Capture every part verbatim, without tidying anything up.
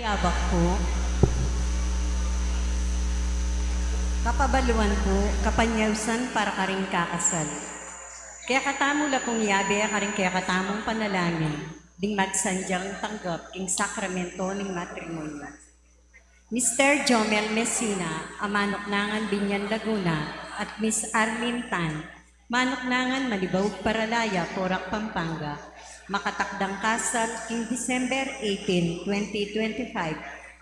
Labak pu. Kapabaluan pu, kapanyausan para karing kakasal. Kekatamu la pung yabe karing kekatamung panalangin, ding magsandyang tanggap king sakramento ning matrimonyo. Mister Jomel Messina, a manuknangan Biñan, Laguna, at Miss Arlene Tan, manuknangan Manibaug, Paralaya, Porac, Pampanga, makatakdang kasal king December eighteen, twenty twenty-five,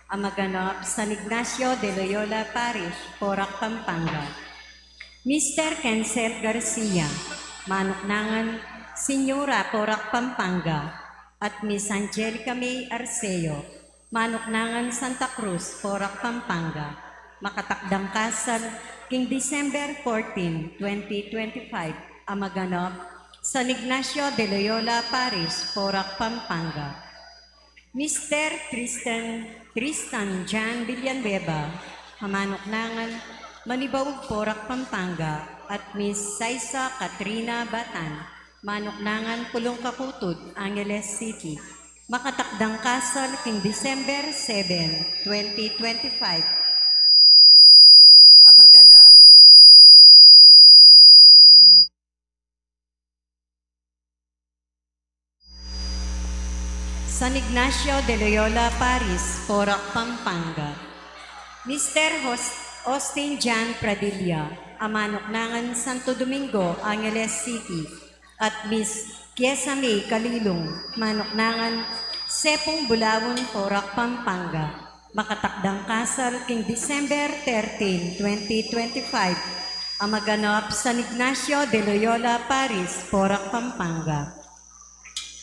a maganap San Ignacio de Loyola Parish, Porac, Pampanga. Mister Kensel Garcia, manuknangan Señora, Porac, Pampanga, at Miss Angelica May Arceo, manuknangan Santa Cruz, Porac, Pampanga, makatakdang kasal king December fourteen, twenty twenty-five, a maganap San Ignacio de Loyola Parish, Porac, Pampanga. Mister Tristan, Tristan John Villanueva, a manuknangan Manibaug, Porac, Pampanga, at Miss Saisa Katrina Batan, manuknangan Pulong Kakutud, Angeles City, makatakdang kasal king December seven, twenty twenty-five, a maganap San Ignacio de Loyola Parish, Porac, Pampanga. Mister Hos-, Austin John Pradilla, a manuknangan Santo Domingo, Angeles City, at Miss Kiesa May Kalilong, manuknangan Sepung, Bulaun, Porac, Pampanga, makatakdang kasal king December thirteen, twenty twenty-five, a maganap San Ignacio de Loyola Parish, Porac, Pampanga.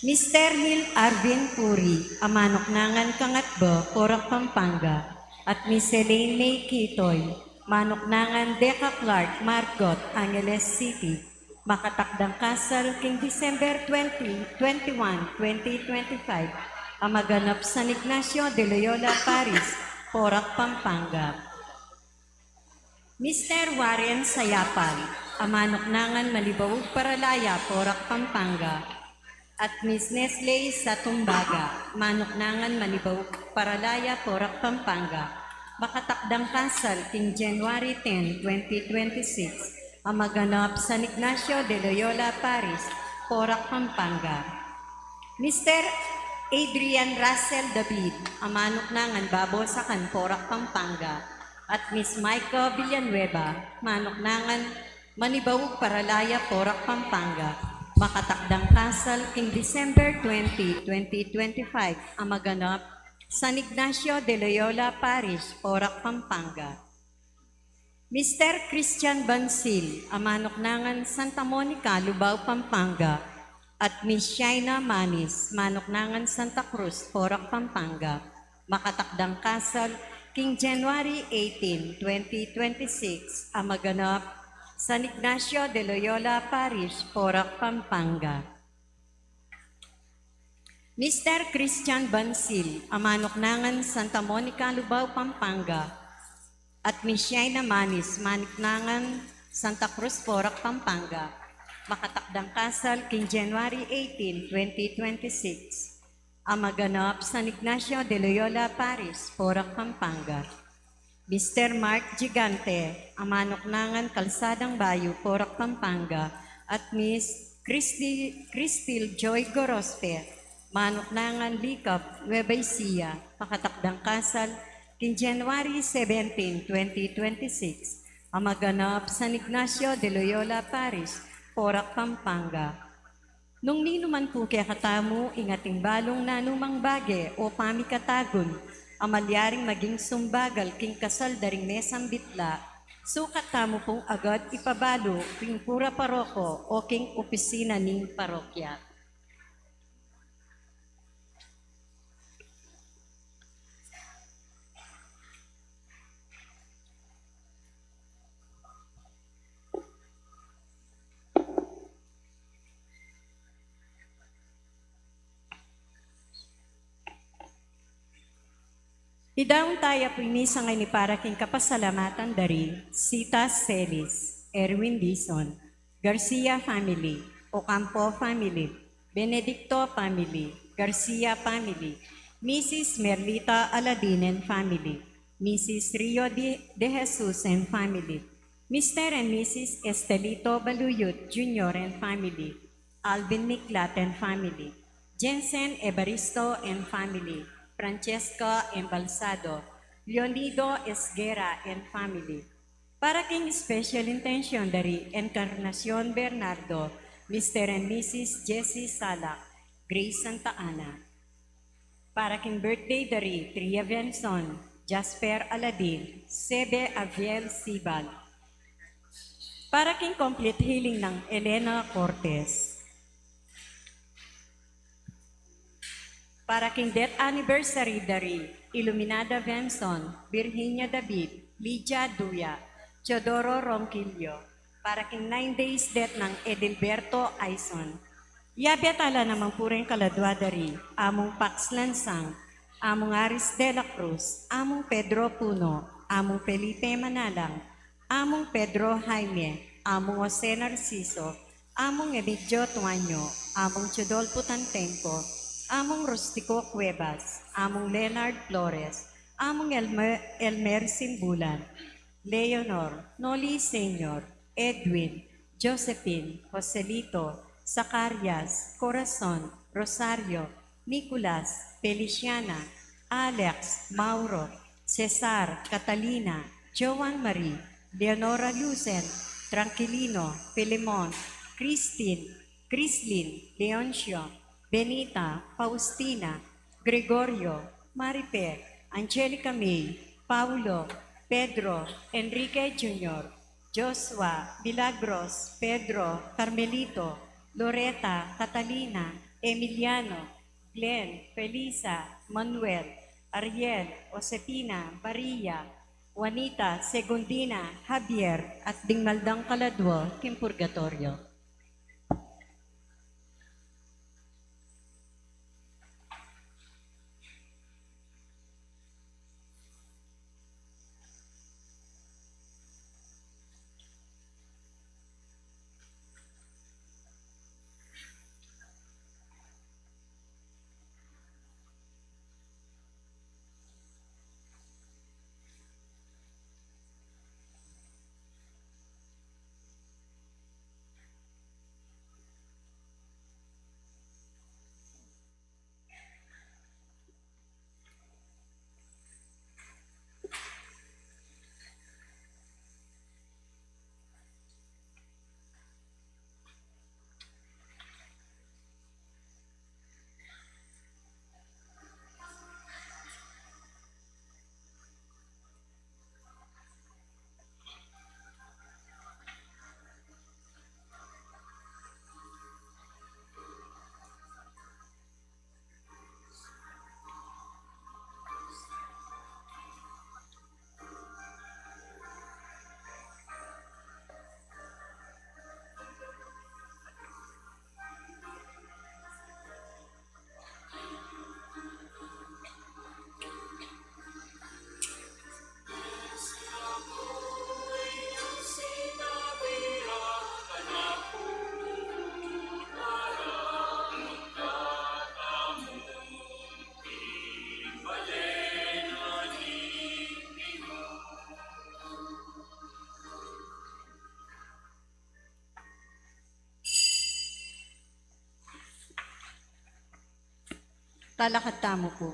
Mister Neil Arvin Puri, a manuknangan Kangatba, Porac, Pampanga, at Miss Elaine May Kitoy, manuknangan Deca Clark, Margot, Angeles City, makatakdang kasal king December twenty, twenty-one, twenty twenty-five, a maganap San Ignacio de Loyola Parish, Porac, Pampanga. Mister Warren Sayapal, a manuknangan Manibaug, Paralaya, Porac, Pampanga, at Miss Nestle Satumbaga, manuknangan Manibaug, Paralaya, Porac, Pampanga, makatakdang kasal king January ten, twenty twenty-six, a maganap San Ignacio de Loyola Parish, Porac, Pampanga. Mister Adrian Russell David, a manuknangan Babosakan, Porac, Pampanga, at Miss Micah Villanueva, manuknangan Manibaug, Paralaya, Porac, Pampanga, makatakdang kasal king December twenty, twenty twenty-five, a maganap San Ignacio de Loyola Parish, Porac, Pampanga. Mister Christian Bansil, a manuknangan Santa Monica, Lubao, Pampanga, at Miss Shaina Manis, manuknangan Santa Cruz, Porac, Pampanga, makatakdang kasal king January eighteen, twenty twenty-six, a maganap San Ignacio de Loyola Parish, Porac, Pampanga. Mister Christian Bansil, a manuknangan Santa Monica, Lubao, Pampanga, at Miss Shaina Manis, manuknangan Santa Cruz, Porac, Pampanga, makatakdang kasal king January eighteen, twenty twenty-six, a maganap San Ignacio de Loyola Parish, Porac, Pampanga. Mister Mark Gigante, a manuknangan Kalsadang Bayu, Porac, Pampanga, at Miss Christy, Cristil Joy Gorospe, manuknangan Likab, Nueva Ecija, makatakdang kasal king January seventeen, twenty twenty-six, a maganap San Ignacio de Loyola Parish, Porac, Pampanga. Nung ninuman pu kekatamu ing ating balung nanumang bage o pamikatagun a malyaring maging sumbagal king kasal da ring mesang bitla, sukat tamu pung agad ipabalu king kura paroko o king opisina ning parokya. Idaun taya pu ing misa ngeni para king kapasalamatan da ri Sita Celis, Erwin Dizon, Garcia family, Ocampo family, Benedicto family, Garcia family, Missus Merlita Aladin and family, Missus Rio de, de Jesus and family, Mister and Missus Estelito Baluyot Junior and family, Alvin Miklat and family, Jensen Evaristo and family, Francesca Embalsado, Leonido Esguerra and family. Para king special intention dari Encarnacion Bernardo, Mister and Missus Jessie Salak, Grace Santa Ana. Para king birthday dari Tria Benson, Jasper Aladin, Sebe Aviel Sibal. Para king complete healing nang Elena Cortez. Para king death anniversary dari Iluminada Benson, Virginia David, Lydia Duya, Teodoro Ronquillo. Para king nine days death nang Edilberto Aison. Yabe tala naman pu ring kaladua dari Among Pax Lansang, Among Aris de la Cruz, Among Pedro Puno, Among Felipe Manalang, Among Pedro Jaime, Among Jose Narciso, Among Emigdio Tuanyo, Among Teodolfo Tantengco, Among Rustico Cuevas, Among Leonard Flores, Among Elmer, Elmer Simbulan, Leonor, Noli Senior, Edwin, Josephine, Joselito, Zacarias, Corazon, Rosario, Nicolas, Feliciana, Alex, Mauro, Cesar, Catalina, Joan Marie, Leonora Lucen, Tranquilino, Filemon, Christine, Chrislyn, Leoncio, Benita, Faustina, Gregorio, Maripe, Angelica May, Paulo, Pedro, Enrique Junior, Joshua, Milagros, Pedro, Carmelito, Loreta, Catalina, Emiliano, Glenn, Felisa, Manuel, Ariel, Josefina, Maria, Juanita, Segundina, Javier, at ding maldang kaladua king purgatoryo. Talakad tamu pu.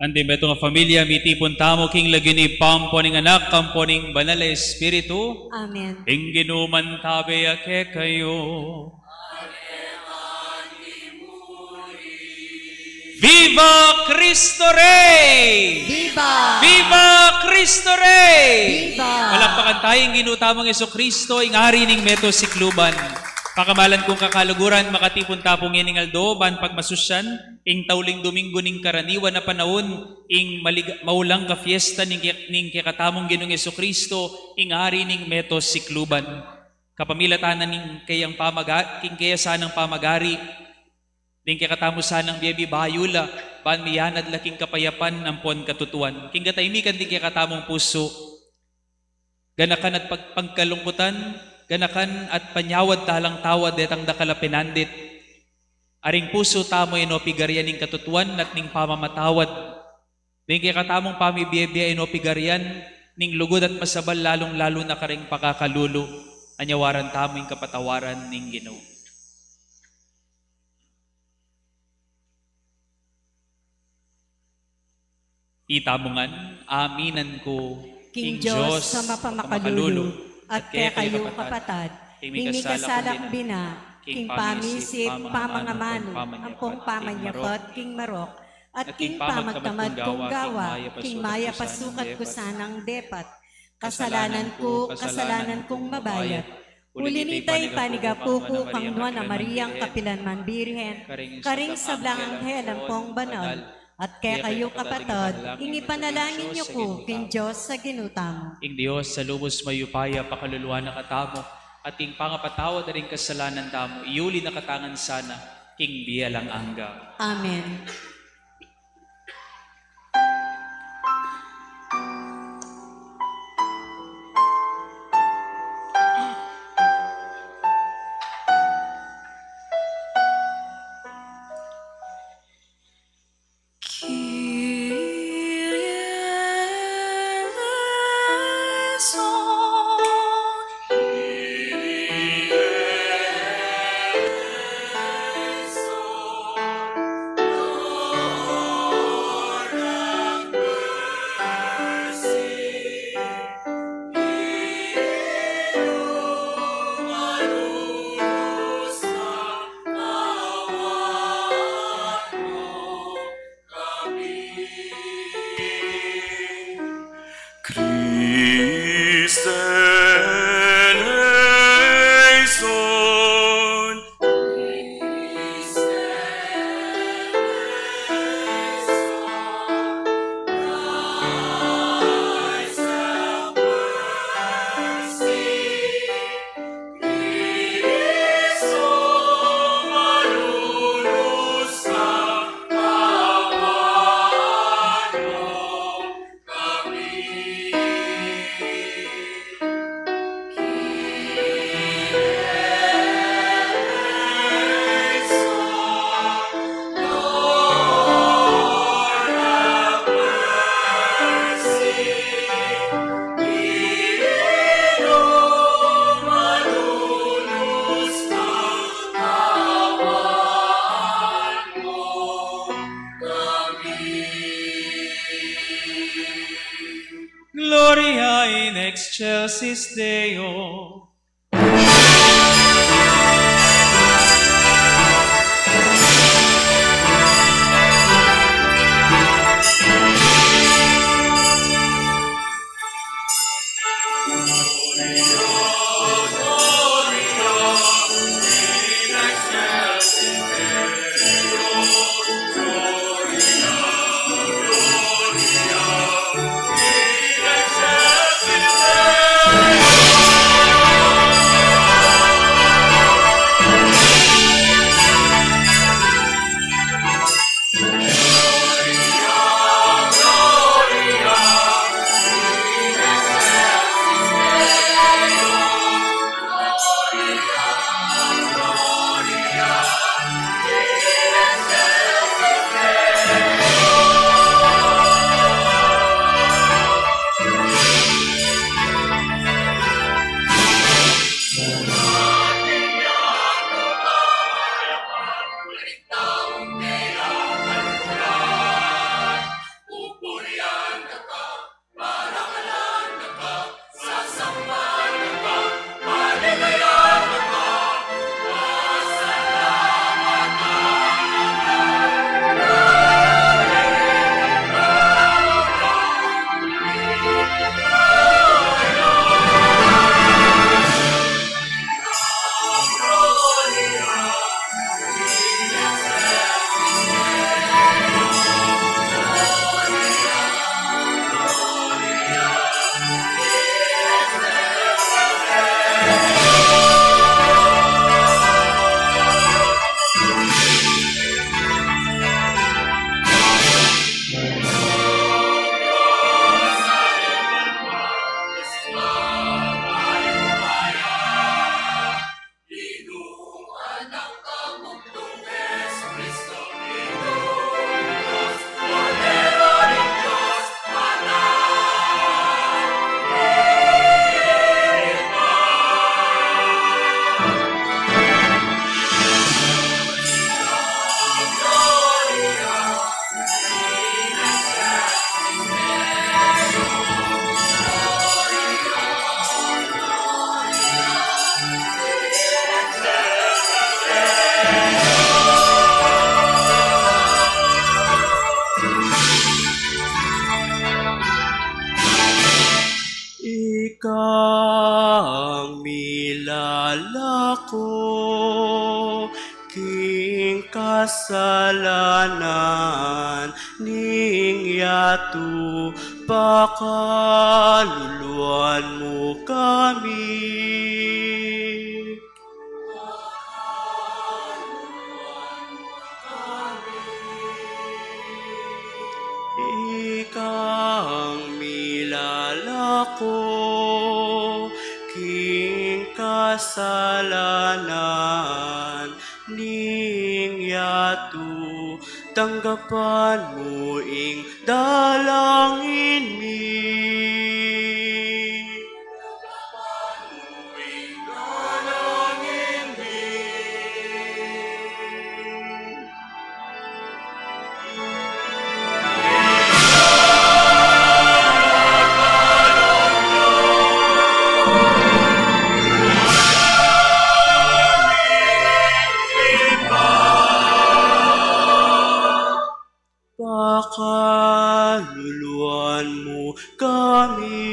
Anti metung a familia, mitipun tamu king lagyu ning Ibpa, ampo ning Anak, ampo ning Banal a Espiritu. Amen. Ing Ginu mantabe ya kekayu. Viva Cristo Rey! Viva! Viva Cristo Rey! Viva! Palakpakan taya ing Ginu tamung Jesucristo, ing Ari ning meto sikluban. Pakamalan kung kakaluguran, makatipun ta pu ngening aldo ban pagmasusyan ing tauling Domingo ning karaniwan a panaun, ing maliga-, maulang kapiesta ning ke-, ning kekatamung Ginung Jesucristo, ing Ari ning meto sikluban. Kapamilatan na ning keyang pamaga-, king keya sanang pamagari, ding kekatamu sanang bie-bie bayu la, ban miyanad la king kapayapan ampon katutuan. King katahimikan ding kekatamung pusu, ganakan at pag-, pagkalungkutan, ganakan at panyawad talang tawad detang dakal a pinandit. Aring pusu tamu e no pigarian ning katutuan at ning pamamatawad. Ding kekatamung pamibie-bie e no pigarian ning lugud at masabal, lalung-lalu na karing pakakalulu. Anyawaran tamu ing kapatawaran ning Ginu. Itamu ngan, aminan ku king Dios a mapamakalulu, at kekayu kapatad, ing mikasala kung bina, king pamisip, pamangamanu, ampong pamanyapat king marok, at king pamagtamad kung gawa, king mayap a sukat ku sanang depat. Kasalanan ku, kasalanan kung mabayat. Uli nita, ipanigapu ku kang Nuan a Mariang kapilan man Birhen, karing sablang anghel ampong banal, at kekayu kapatad, ing ipanalangin yu ku king Dios a Ginu tamu. Ing Dios a lubus mayupaya pakaluluan na katamu, at ing pangapatawad da ring kasalanan tamu, iyuli na katamu ngan sana king bie alang angga. Amen. Christe eleison. Gloria in excelsis Deo. Ikang milalako king kasalanan ning yatu, pakaluluan mu kami. Ikang milalako king kasalanan ning yatu, tanggapan mu ing dalangin mi. Pakaluluan mu kami.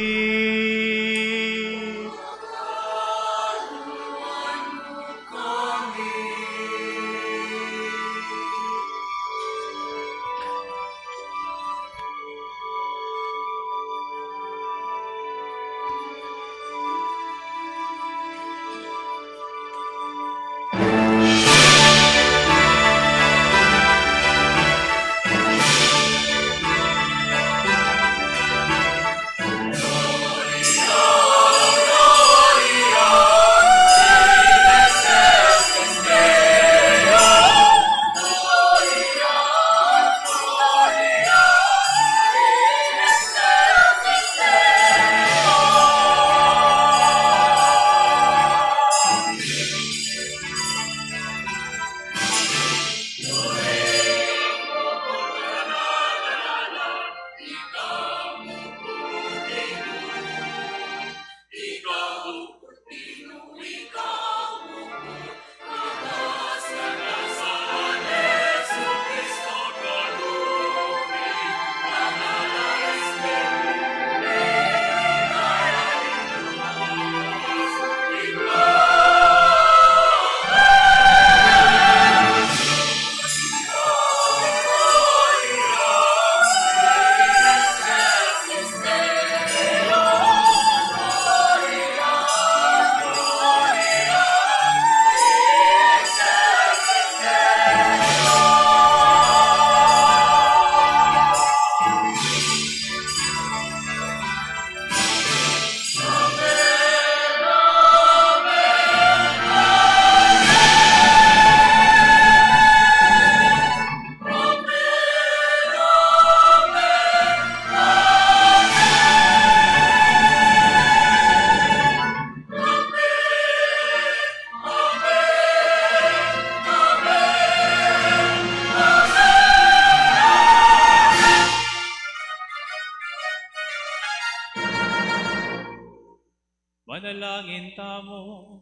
Manalangin tamu.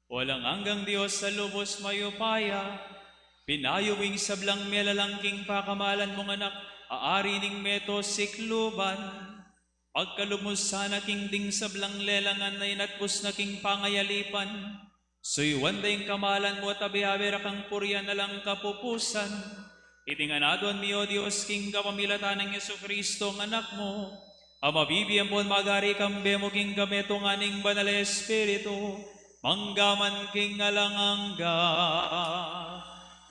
Walang anggang Dios a lubos mayupaya, pinayu mu ing sablang melalang king pakamalan mung Anak, a Ari ning meto sikluban. Pagkalub mu sana king ding sablang lelangan a inatbus na king pangayalipan, suyuan da ing kamalan mu at abe-abe ra kang purian alang kapupusan. Iti ngan aduan mi, O Dios, king kapamilatan nang Jesucristo, a Anak mu, a mabibie ampon magari kambe mu king kametungan ning Banal a Espiritu, mangga man king alang angga.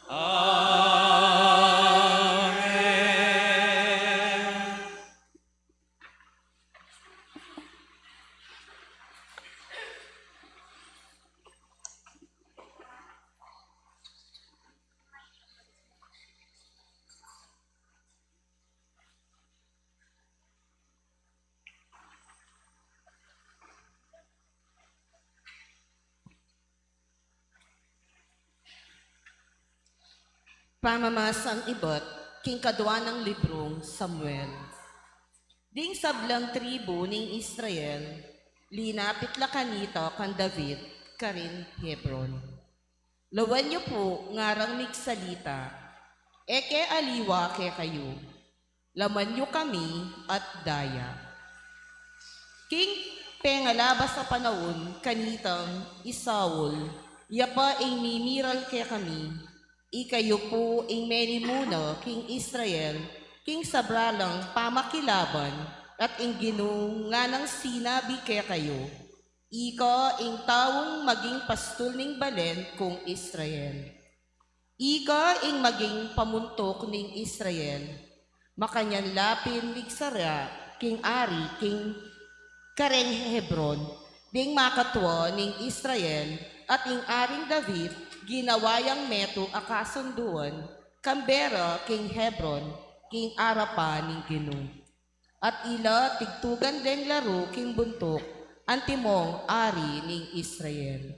Amen. Pamamasang ibat king kadua nang librung Samuel. Ding sablang tribu ning Israel, linapit la kanita kang David karin Hebron. Lawan yu pu ngarang migsalita, e ke aliwa kekayu, laman yu kami at daya. King pengalabas a panaun, kanitang i Saul, ya pa ing mimiral kekami, ikayu pu ing menimuna king Israel, king sabra lang pamakilaban, at ing Ginu nganang sinabi kekayu, ika ing taung maging pastul ning balen kung Israel. Ika ing maging pamuntuk ning Israel. Makanyan la pin migsara king ari king kareng Hebron, ding makatua ning Israel, at ing aring David, ginawa yang metung a kasunduan, kambera king Hebron, king arapan ning Ginu. At ila tigtugan deng laru king buntuk, antimong ari ning Israel.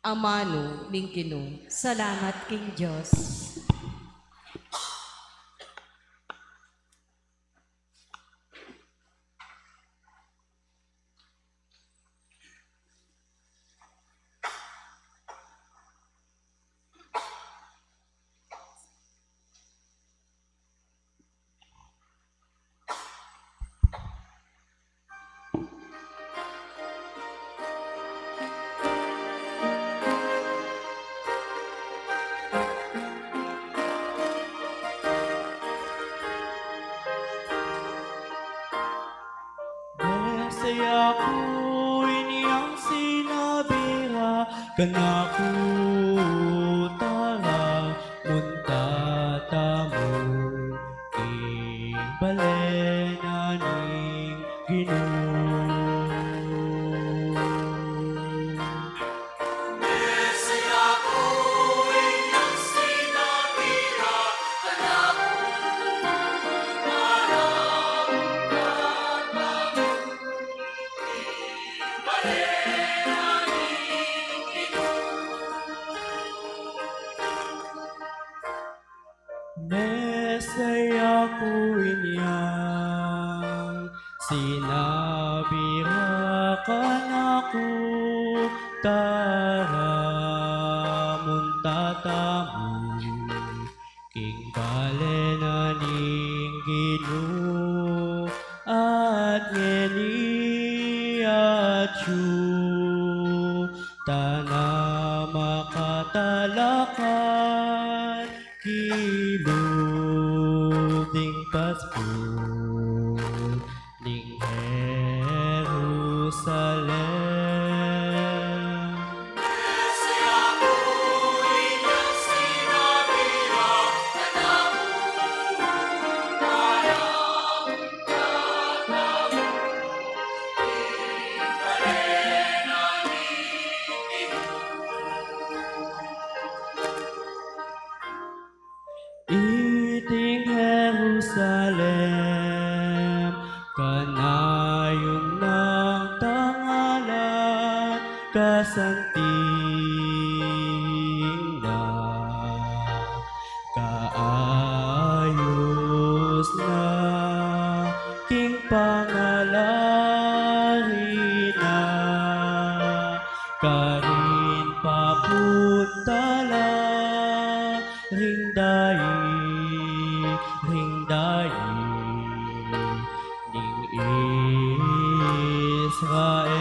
Amanu ning Ginu. Salamat king Dios. Mese ya ku inyang sinabi ra kanaku, tara, munta tamu king bale na ning Ginu. Mese ya ku inyang sinabi ra kanaku, tara, munta tamu king bale na ning Ginu. At ngeni atyu tana makatalakad kilub ding paspun ning Jerusalem. Iting Jerusalem, kanayun nang tangalan, kasanting na, kaayus na, king pangalari na, karin papunta la ring daig, ring daig ning Israel.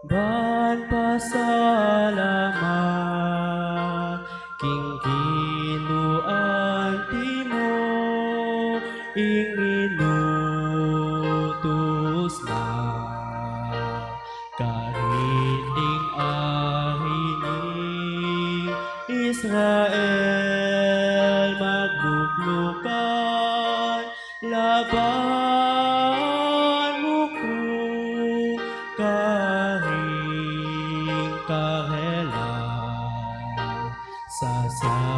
Ban pasalamat king Ginu antimo ing inutus na karin ding ari ning Israel, magluklukan laban mu ku karing karelang sasaktupan.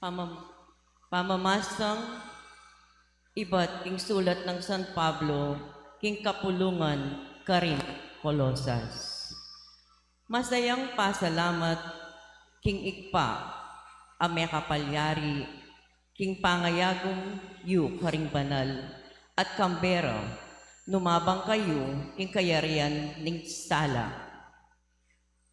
Pamam-, pamamasang ibat king sulat nang San Pablo king kapulungan karing Colosas. Masayang pasalamat king Ibpa a mekapalyari king pangayagum yu karing banal, at kambe ra, numabang kayu king kayarian ning sala.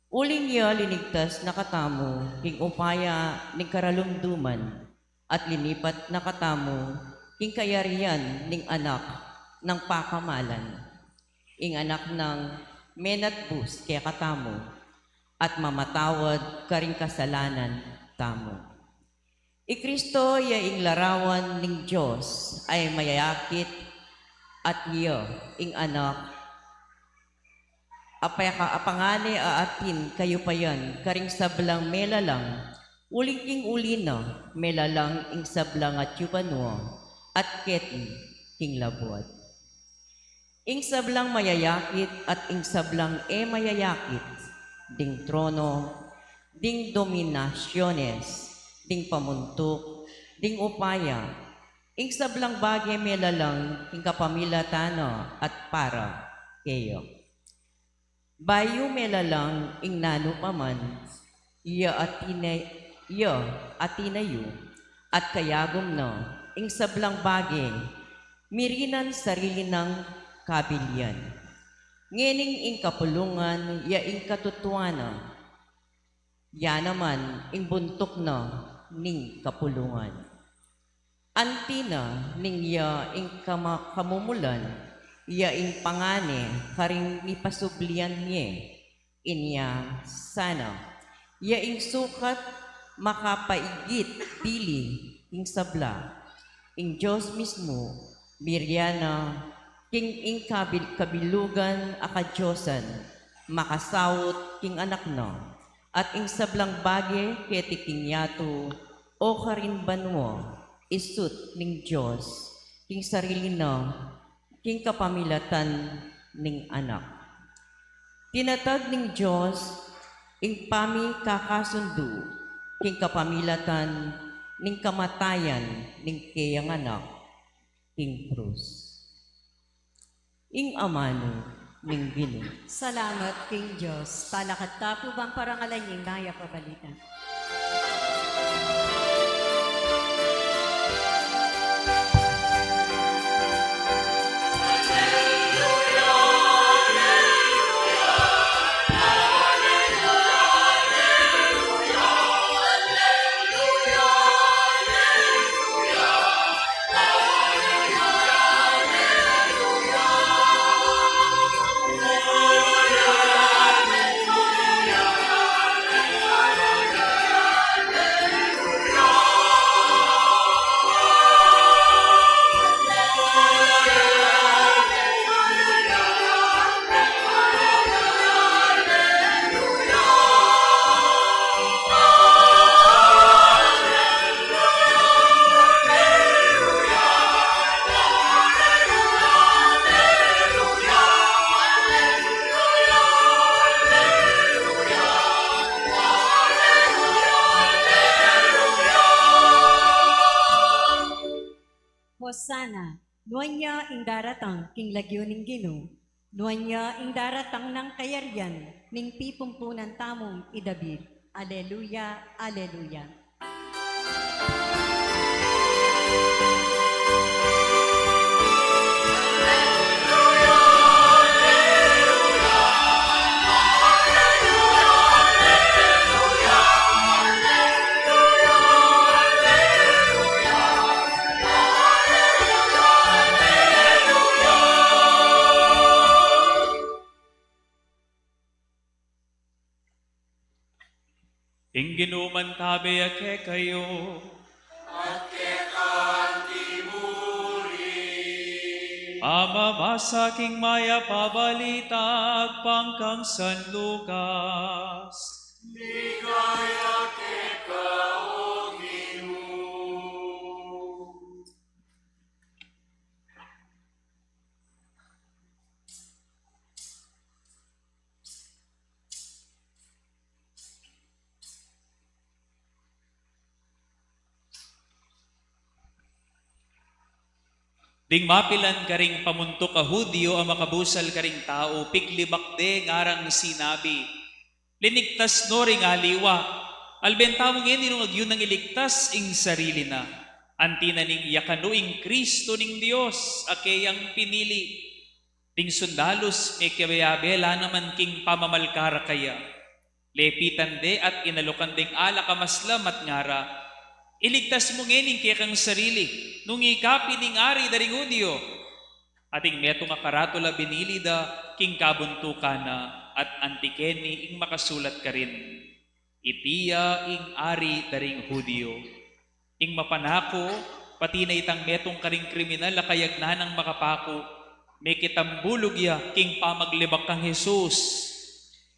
Uling ya linigtas na katamu king upaya ning karalumduman, at linipat na katamu king kayarian ning Anak nang pakamalan, ing Anak nang menatbus kekatamu, at mamatawad karing kasalanan tamu. I Kristo ya ing larawan ning Dios a mayayakit, at ya ing Anak a peka-, a pangane a atin kayupayan karing sablang melalang, uling king uli na melalang ing sablang atiu banua, at keti king labuad. Ing sablang mayayakit at ing sablang e mayayakit, ding trono, ding dominasiones, ding pamuntuk, ding upaya, ing sablang bage melalang king kapamilatan na at para keya. Bayu melalang ing nanu pa man, ya atin na, ya atin na yu, at kayagum na ing sablang bage, mirinan sarili nang kabilian. Ngening ing kapulungan ya ing katutuanan, ya naman ing buntuk na ning kapulungan. Anti na ning ya ing kama-, kamumulan, ya ing pangane karing mipasublian ye, inya sana, ya ing sukat makapaigit dili ing sabla, ing Dios mismu, mirinan na king ing kabil-, kabilugan a kadiosan, makasaut king Anak na, at ing sablang bage keti king yatu o karin banua, isut ning Dios king sarili na, king kapamilatan ning Anak. Tinatag ning Dios ing pamikakasundu king kapamilatan ning kamatayan ning keyang Anak king krus. Ing amanu ning Ginu. Salamat king Dios. Talakad ta pu bang parangalan ya ing mayap a balita. Hosana, nuan ya ing daratang king lagyu ning Ginu, nuan ya ing daratang nang kayarian ning pipumpunan tamung i David. Aleluya, aleluya. Ing Ginu mantabe ya kekayu. At keka mu rin. Pamamasa king Mayap a Balita agpang kang San Lucas. Ligaya keka, O Ginu. Ding mapilan karing pamuntuk a Judio a makabusal karing tau, piglibak de ngarang sinabi, "Linigtas no ring aliwa. Alben tamu ngeni nung agyu nang iligtas ing sarili na. Anti na ning yakanu ing Kristo ning Dios, a keyang pinili." Ding sundalus, mekiabe-abe la naman king pamamalkara kaya. Lepitan de at inalukan deng alak a maslam at ngara, "Iligtas mu ngeni ing kekang sarili, nung ika pin ing ari da ring Judio." At ing metung a karatula binili da king kabuntukan na, at anti keni ing makasulat karin, "Iti ya ing ari da ring Judio." Ing mapanaku, pati na itang metung karing kriminal a kayagnan nang makapaku, mekitambulug ya king pamaglibak kang Jesus.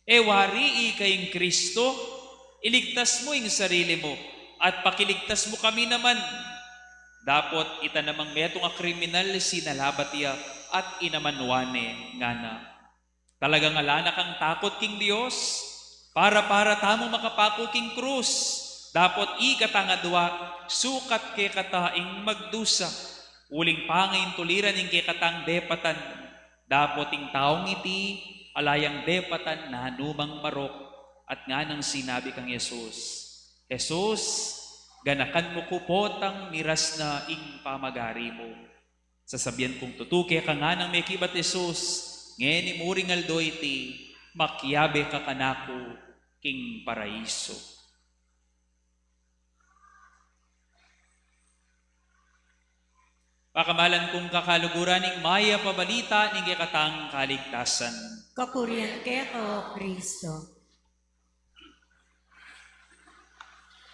"E wari ika ing Kristo? Iligtas mu ing sarili mu, at pakiligtas mu kami naman." Dapot ita namang metung a kriminal sinalabat ya at inamanwa ne, ngana, "Talagang ala na kang takut king Dios? Para-para tamung makapaku king krus, dapot ikatang adua, sukat kekata ing magdusa, uling pangaintuliran ing kekatang depatan. Dapot ing taung iti, ala yang depatan nanumang marok." At nganang sinabi kang Jesus, "Jesus, ganakan mu ku potang miras na ing pamagari mu." "Sasabian kung tutu keka," nganang mekibat Jesus, "ngeni mu ring aldo iti, makiabe ka kanaku king paraiso." Pakamalan kung kakaluguran, ing Mayap a Balita ning kekatang kaligtasan. Kapurian keka, O Kristo.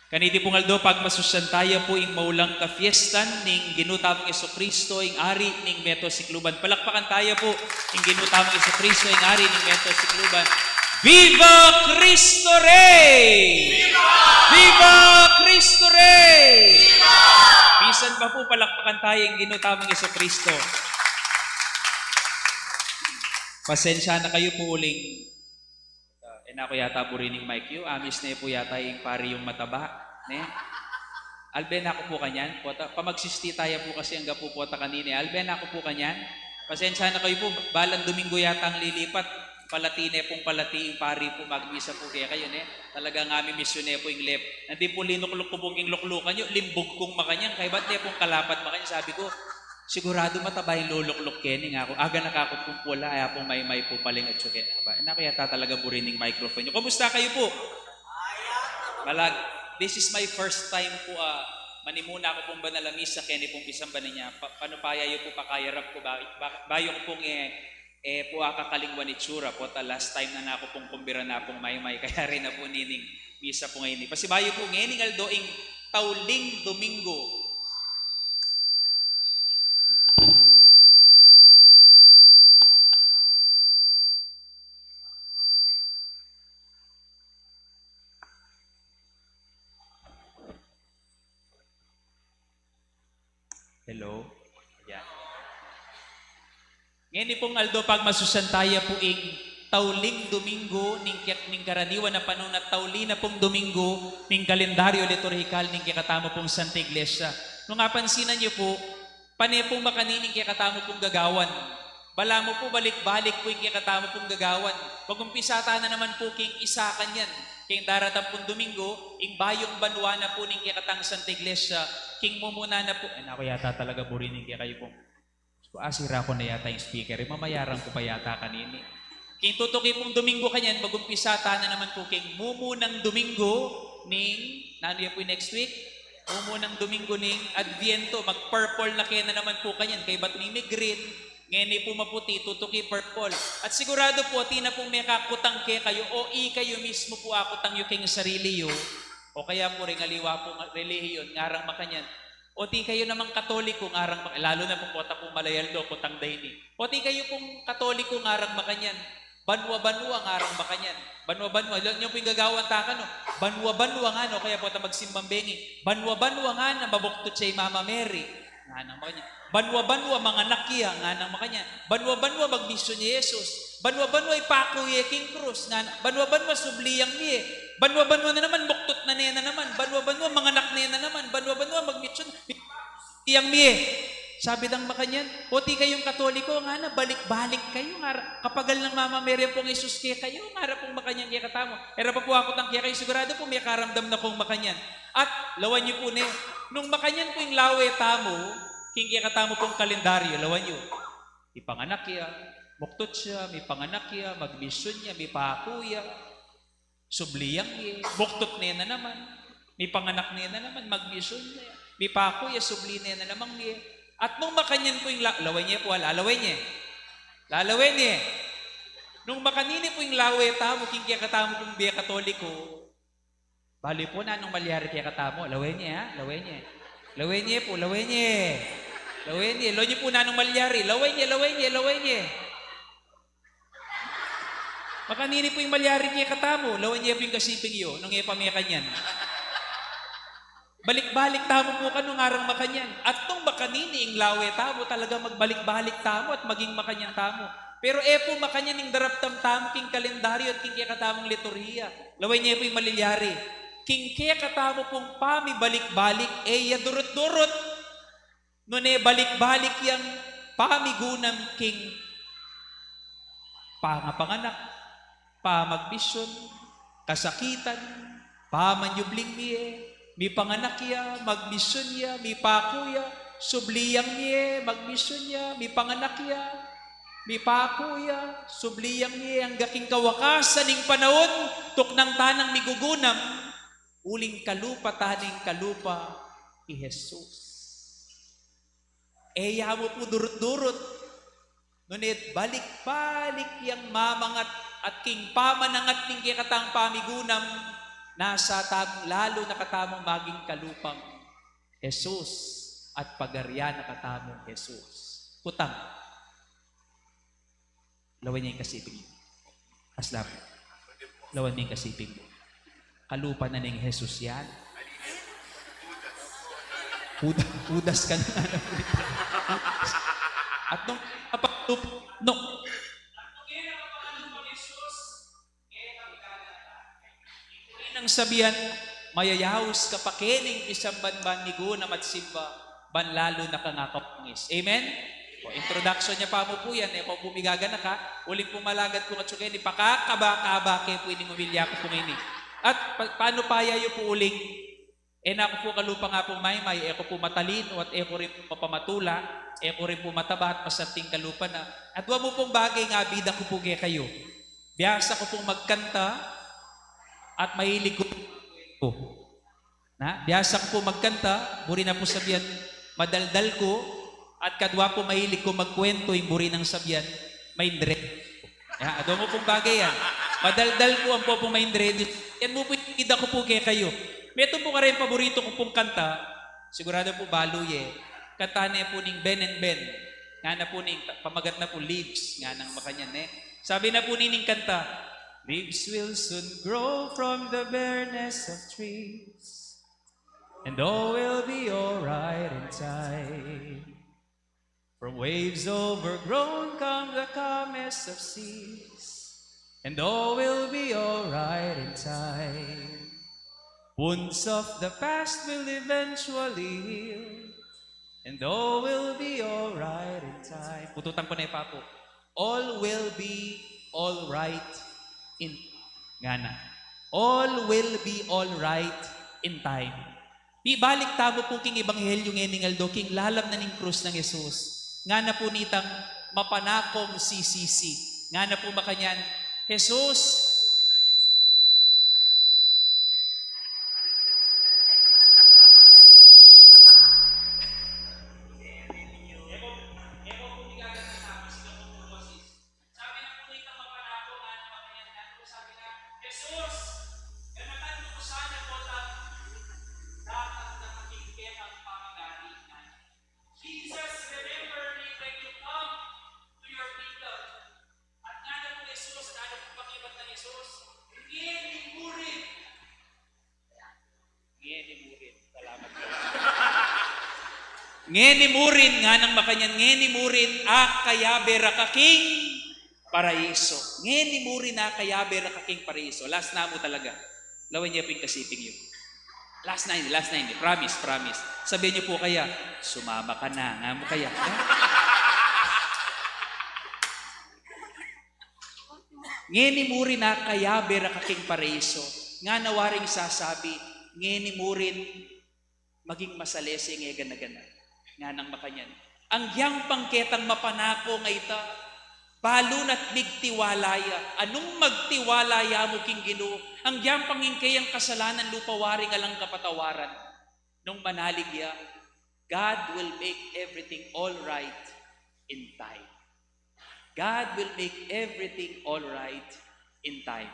Kaniti pung aldo, pagmasusyan taya pu ing maulang kafiestan ning Ginu tamung Jesucristo, ing Ari ning Meto Sikluban. Palakpakan taya pu ing Ginu tamung Jesucristo, ing Ari ning Meto Sikluban. Viva Cristo Rey! Viva! Viva Cristo Rey! Viva! Misan pa pu, palakpakan taya ing Ginu tamung Jesucristo. Pasensya na kayu pu uling Ah, e na ku yata buri ning mic yu, amis ne pu yata ing pari yung mataba, ne? Albe na ku pu kanyan, pota, pamagsisti taya pu kasi angga pu pota kanini, albe na ku pu kanyan. Pasensya na kayu pu, balang Domingo yata ang lilipat, palati ne pung palati ing pari pu, magmisa pu kekayu, ne? Talagang amimiss yu ne pu ing lep. Nandin pu linukluk ku pu king luklukan yu, limbug kung makanyan, kaybat ne pung kalapat makanyan, sabi ku, "Siguradu mataba ing lulukluk keni," nga ku. Aga na ka ku pung pula, aya pung maymay pu pala ing atsu keni. Aba, e na ku yata talaga buri ning microphone yu. Kumusta kayu pu? Malag, this is my first time pu, ah, manimuna ku pung banal a misa keni pung pisamban inya. Pa-, panupaya yu pu, pakayarap ku ba, ba, bayu ku pung, e, e pu akakalingwan itsura, pota last time na naku pung kumbira na pung maymay, kayari na pu nining misa pu ngeni. Pasibayu pu, ngening aldo ing Tauling Domingo. Hello? Yan. Ngeni pung aldo, pagmasusyan taya pu ing Tauling Domingo ning kek-, ning karaniwan a panahun at tauli na pung Domingo ning kalendaryo liturhikal ning kekatamu pung Santa Iglesia. Nung apansinan yu pu, pane pung makanini ing kekatamu pung gagawan. Balamu pu balik-balik pu ing kekatamu pung gagawan. Magumpisa ta na naman pu king isa kanyan, king daratang pung Domingo, ing bayung banua na pu ning kekatang Santa Iglesia, king mumuna na pu, e na ku yata talaga buri ning kekayu pu. Asira ku na yata ing speaker, e, mamayaran ku pa yata kanini. King tutuki pung Domingo kanyan, magumpisa ta na naman pu king mumunang Domingo ning, nanu ya pu ing next week? Mumunang Domingo ning Adviento, mag-purple na kaya na naman pu kanyan, kaybat mimi-green, Ngeni pu maputi, tutuki purple. At sigurado pu, atin na pung mekakutang kekayu, o ikayu mismu pu akutang yu keng sarili yu, o kaya pu ring aliwa pung relihiyon, ngarang makanyan. O ikayu namang Katoliko, ngarang mak-, lalu na pu pota pung malayaldo, kutang da ini. O ikayu pung Katoliko, ngarang makanyan. Banua-banua, ngarang makanyan. Banua-banua, lalu nyo pu ing gagawan ta kanu. Banua-banua ngana, o kaya pota magsimbang bengi. Banua-banua ngana, mabuktud ya i Mama Mary. Nganang makanyan. Banua-banua manganak ya, nganang makanyan. Banua-banua magmisyun ya i Jesus. Banua-banua ipaku ye king krus, nganang. Banua-banua subli yang mie. Banua-banua na naman, buktud na ne na naman. Banua-banua manganak ne na naman. Banua-banua magmisyun yang mie. Sabi dang makanyan, o ikayung Katoliko, ngana, balik-balik kayu, ngara, kapagal nang Mama Mary ampong Jesus kekayu, ngara pung makanyan kekatamu. E ra pa pu akutang kekayu, sigurado pu mekaramdam na kung makanyan. At lawan yu pu ne, nung makanyan pu ing lawe tamu, king kekatamu pung kalendaryo, lawan yu. Mipanganak ya, buktud ya, mipanganak ya, magmisyun ya, mipaku ya, subli yang mie, buktud ne na naman, mipanganak ne na naman, magmisyun ne, mipaku ya, subli ne na namang mie. At nung makanyan pu ing la-, lawen ye pu, ah, lalawen ye. Lalawen ye. Nung makanini pu ing lawe tamu, king kekatamu pung bie Katoliko, bale pu nanung malyari kekatamu, lawen ye, ha? Lawen ye. Lawen ye pu, lawen ye. Lawen ye. Lawen ye pu nanung malyari, lawen ye, lawen ye, lawen ye. Makanini pu ing malyari kekatamu, lawen ye pu ing kasiping yu, nung e pa mekanyan. Balik-balik tamu pu kanu ngarang makanyan. At nung makanini ing lawe tamu, talaga magbalik-balik tamu at maging makanyan tamu. Pero e pu makanyan ing daraptan tamu king kalendaryo at king kekatamung liturhiya. Lawen ye pu ing malilyari. King kekatamu pung pamibalik-balik, e ya durut-durut. Nune balik-balik yang pamigunam king pangapanganak, pamagmisyun, kasakitan, pamanyubling mie, mipanganak ya, magmisyun ya, mipaku ya, subli yang mie, magmisyun ya, mipanganak ya, mipaku ya, subli yang mie, angga king kawakasan ning panaun, tuknang tanang migugunam, uling kalupa ta neng kalupa i Jesus. E ya mu pu durut-durut. Nune balik-balik yang mamangat at king pamanangat ning kekatang pamigunam, nasa tang lalu na katamung maging kalupang Jesus at pagaryan na katamung Jesus. Kutang. Lawen ye ing kasiping yu. Aslam. Lawen me ing kasiping mu. Kalupa na neng Jesus yan. Huda-, Hudas ka na nga na. At nung apa-, nung nang sabian, mayayaus ka pa kening isamban ban migunam at simba, ban lalu na kang akapungis. Amen? O, introduction ya pa mu pu yan, e ko pu migaganaka, uling pu malagad kung atsu keni, pakakaba-kaba ke pu ining umilya ku pu ngeni. At pa-, panupayan yu pu uling, e na ku pu kalupang Apung Maymay, e ku pu matalinu, at e ku rin pu mapamatula, e ku rin pu mataba at masanting kalupa na. At wa mu pung bage ing abida ku pu kekayu. Biasa ku pung magkanta, at mahilig ku pu. Na, biasa ku pu magkanta, buri na pu sabian, madaldal ku, at kadwa pu mahilig ku magkuwentu, ing buri nang sabian, maindre. Ya, adwa mu pung bage yan. Madaldal ku, ampo pu maindre, yan mu pu ing ida ku pu kekayu. Metung pu kareng paboritu ku pung kanta, sigurado pu balu ye. Kanta ne pu ning Ben and Ben. Ngana pu ning, pamagat na pu Leaves, nganang makanyan e. Sabi na pu nining kanta, "Leaves will soon grow from the bareness of trees, and all will be alright in time. From waves overgrown come the calmest of seas, and all will be alright in time. Wounds of the past will eventually heal, and all will be alright in time." Pututan ku ne pa pu. All will be alright in, ngana. All will be alright in time. Mibalik tamu pu king ebanghelyu ngening aldo, king lalam na ning krus nang Jesus. Ngana pu nitang mapanakong sisisi. Ngana pu makanyan, Jesus, Ngeni mu rin. Salamat po. Ngeni mu rin, nganang makanyan, ngeni mu rin, a kayabe ra ka king paraiso. Ngeni mu rin, a kayabe ra ka king paraiso. Last na mu talaga. Lawen ye pu ing kasiping yu. Last na ini, last na ini. Promise, promise. Sabihan yu pu kaya, "Sumama ka na," nga mu kaya. Ngeni mu rin, a kayabe ra ka king paraiso. Ngana waring sasabi, ngeni mu rin, maging masalese nge gana-gana. Nganang makanyan, anggiyang pang ketang mapanako nga ita, balu na't migtiwala ya. Anung magtiwala ya mu king Ginu, anggiyang pang ing keyang kasalanan lupa waring alang kapatawaran. Nung manalig ya, God will make everything all right in time. God will make everything all right in time.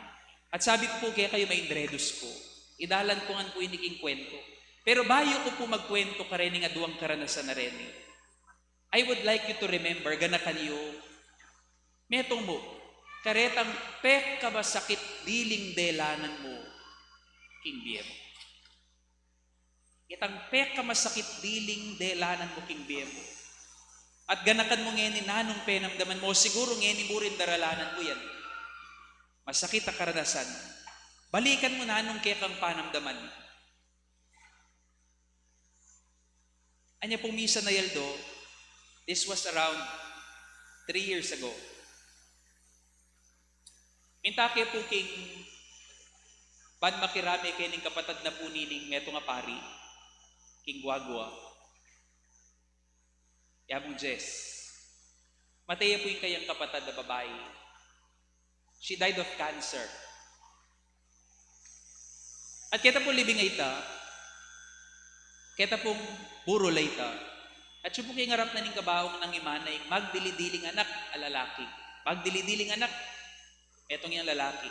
At sabi ku pu kekayu, maindredus ku, idalan ku ngan pu ini king kwentu. Pero bayu ku pu magkwentu karening aduang karanasan a reni, I would like you to remember, ganakan yu, metung mu, karetang pekamasakit diling delanan mu king bie mu. Itang pekamasakit diling delanan mu king bie mu. At ganakan mu ngeni nanung penamdaman mu, siguru ngeni mu rin daralanan mu yan. Masakit a karanasan. Balikan mu nanung kekang panamdaman. Anya pung misan a aldo, this was around three years ago. Minta ke pu king ban makirame kening kapatad na pu nining metung a pari, king Guagua. Ya mung Jess. Matey ya pu ing kayang kapatad a babai. She died of cancer. At keta pung libing a ita, keta pung burol a ita, atyu pu king arap na ning kabaung nang imana ing magdili-diling anak a lalaki. Magdili-diling anak, metung yang lalaki.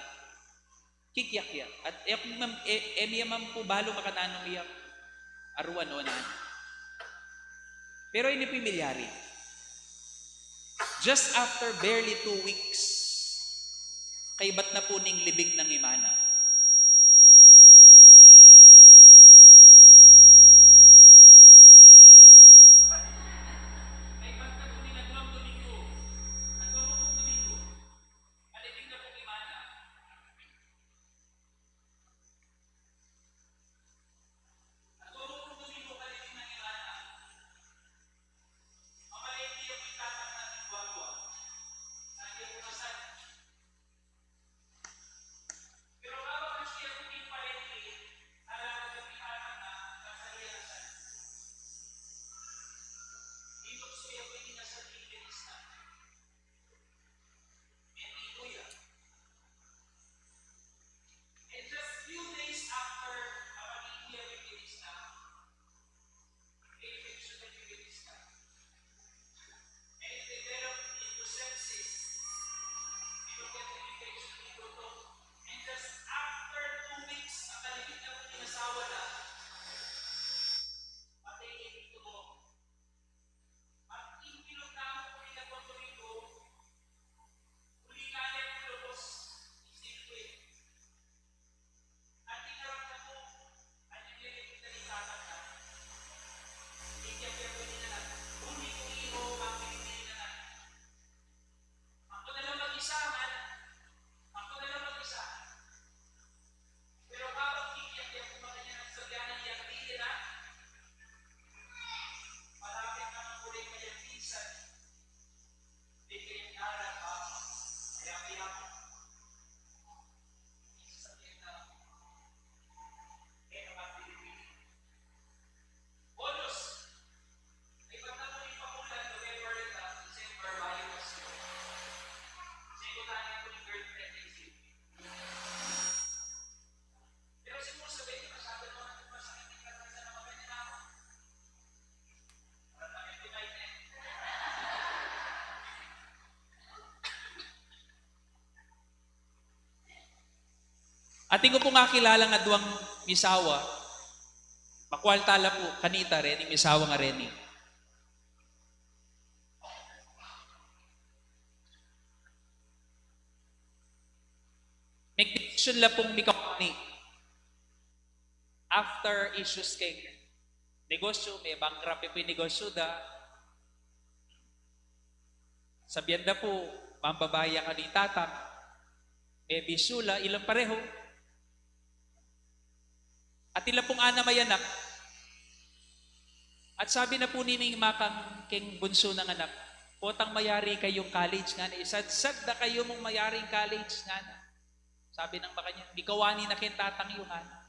Kikyak ya. At e ku man, e, e mi ya man pu balu makananu yang aruan o nanu. Pero ini pu ing milyari. Just after barely two weeks, kaibat na pu ning libing nang imana. Kaibat na pu ning aduang Domingo. Aduang Domingo. Malibing na pu ing imana. And just few days after, ang pag-ibig ni Krista, infection na ni Krista. And it developed into sepsis. Pinugat na infection ni Bruto. And just after two weeks, ang kalimit na po ng asawa na, patay kay Tito Bong. At ing pinuntahan ko rin ang Puerto Rico, uli kaya ko lubos, isip ko eh. At tinarap na po, at yung lilit na rin tatanda. Hindi niya pwede na lang. Uli ko iho, ang pinili na lang. Ako na lang mag-isa, man. Ako na lang mag-isa. Pero habang kikiyak-kiyak ko, makanya nagsabihan ng iyang dili na, malapit naman ko rin kayang pinsan. Di kayang narang, ha? Kaya kaya mo. Isa sa kanya na, kaya kapag pinipili. Bonus! Atin ku pung kakilalang aduang misawa, makwal tala pu kanita reni, misawa nga reni. Migdesisyon la pung mikawani. after issues keng negosyo, me-bankrupt ya pu ing negosyo da. Sabian da pu, mambabaya kanu ing tatang, mebisyu la, ilang pareho. Atin la pung anam a anak. At sabi na pu nining makang keng bunsu nang anak, "Potang mayari kayung college," ngana. "Isadsad da kayu mung mayaring college," ngana. Sabi nang makanyan, "Mikawani na keng tatang yu," ngana.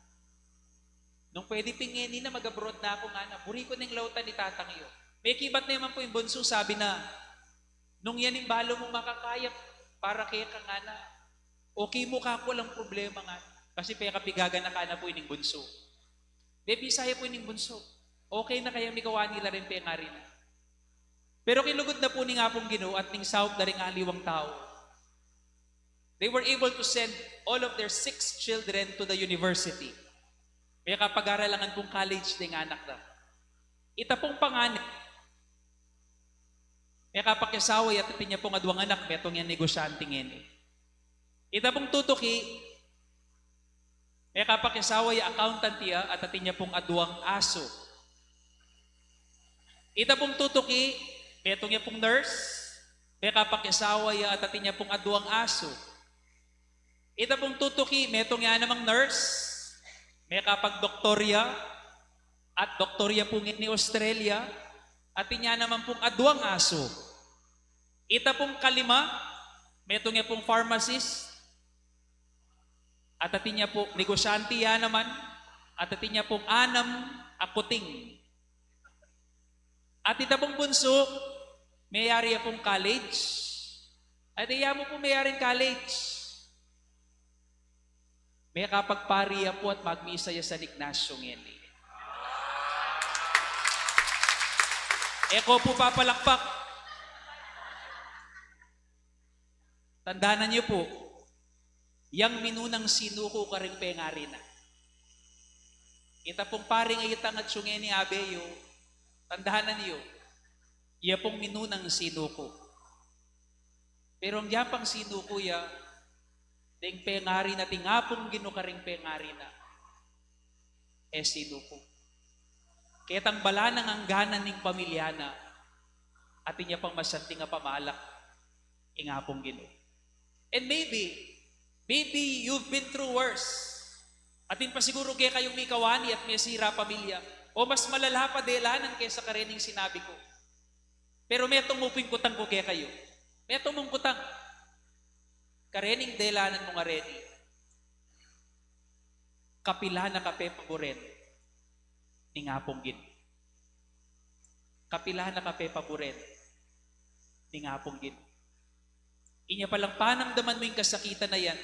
"Nung pwede pin ngeni na, mag-abroad na ku," ngana. "Buri ku neng lautan i tatang yu." Mekibat na naman pu ing bunsu, sabi na, "Nung yan ing balu mung makakaya para keka," ngana, "okay mu kaku, alang problema," ngana. Kasi pekapigaganakan na pu ining bunsu. Mebisa ya pu ining bunsu. Okay na kaya, mikawani la ring pengari na. Pero king lugud na pu ning Apung Ginu at ning saup da ring aliwang tau, they were able to send all of their six children to the university. Mekapag-aral la ngan pung college deng anak da. Ita pung pangane, mekapakiasawa ya at atin ya pung aduang anak, metung yang negosyante ngeni. Ita pung tutuki, mekapakiasawa ya, accountant ya at atin ya pung aduang asu. Ita pung tutuki, metung ya pung nurse, mekapakiasawa ya at atin ya pung aduang asu. Ita pung tutuki, metung ya namang nurse, mekapagdoktor ya, at doktor ya pu ngeni Australia, atin ya naman pung aduang asu. Ita pung kalima, metung ya pung pharmacist, at atin ya pu, negosyante ya naman, at atin ya pung anam a kuting. At ita pung bunsu, meyari ya pung college. At iya mu pu meyaring college, mekapagpari ya pu at magmisa ya San Ignacio ngeni. E ko pu papalakpak. Tandanan yu pu, yang minunang sinuku karing pengari na. Ita pung paring itang atsu ngeni, abe yu, tandanan yu, iya pung minunang sinuku. Pero agyang pang sinuku ya, deng pengari na, atin Apung Ginu karing pengari na, e sinuku. Ketang balanan angganan ning pamilya na, atin ya pang masanting a pamalak ing Apung Ginu. And maybe, maybe you've been through worse. Atin pa siguru kekayung mikawani at mesira pamilya, o mas malala pa delanan kesa karening sinabi ku. Pero metung mu pu ing kutang ku kekayu. Metung mung kutang. Karening delanan mung areni, kapilan na ka pepaburen ning Apung Ginu? Kapilan na ka pepaburen ning Apung Ginu? Inya palang panamdaman mu ing kasakitan a yan,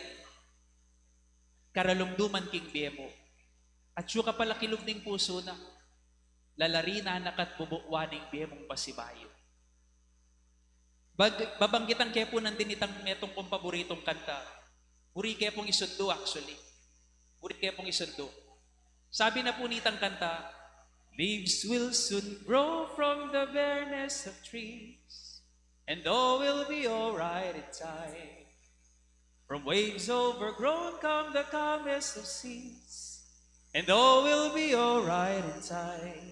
karalumduman king bie mu. Atsu ka pala kilub ning pusu na, lalari na na ka't bubuan ing bie mung pasibayu. Bag-, babanggitan ke pu nandin itang metung kung paboritong kanta. Buri ke pung isundu, actually. Buri ke pung isundu. Sabi na pu nitang kanta, "Leaves will soon grow from the bareness of trees, and all will be alright in time. From waves overgrown come the calmest of seas, and all will be alright in time.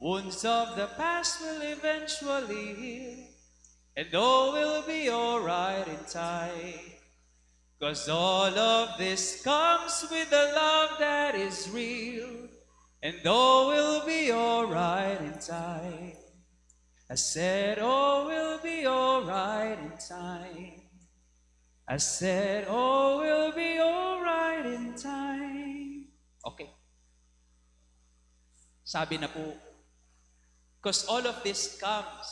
Wounds of the past will eventually heal, and all will be alright in time. 'Cause all of this comes with a love that is real, and all will be alright in time.'" I said, "All will be alright in time." I said, "All will be alright in time." Okay. Sabi na pu, 'cause all of this comes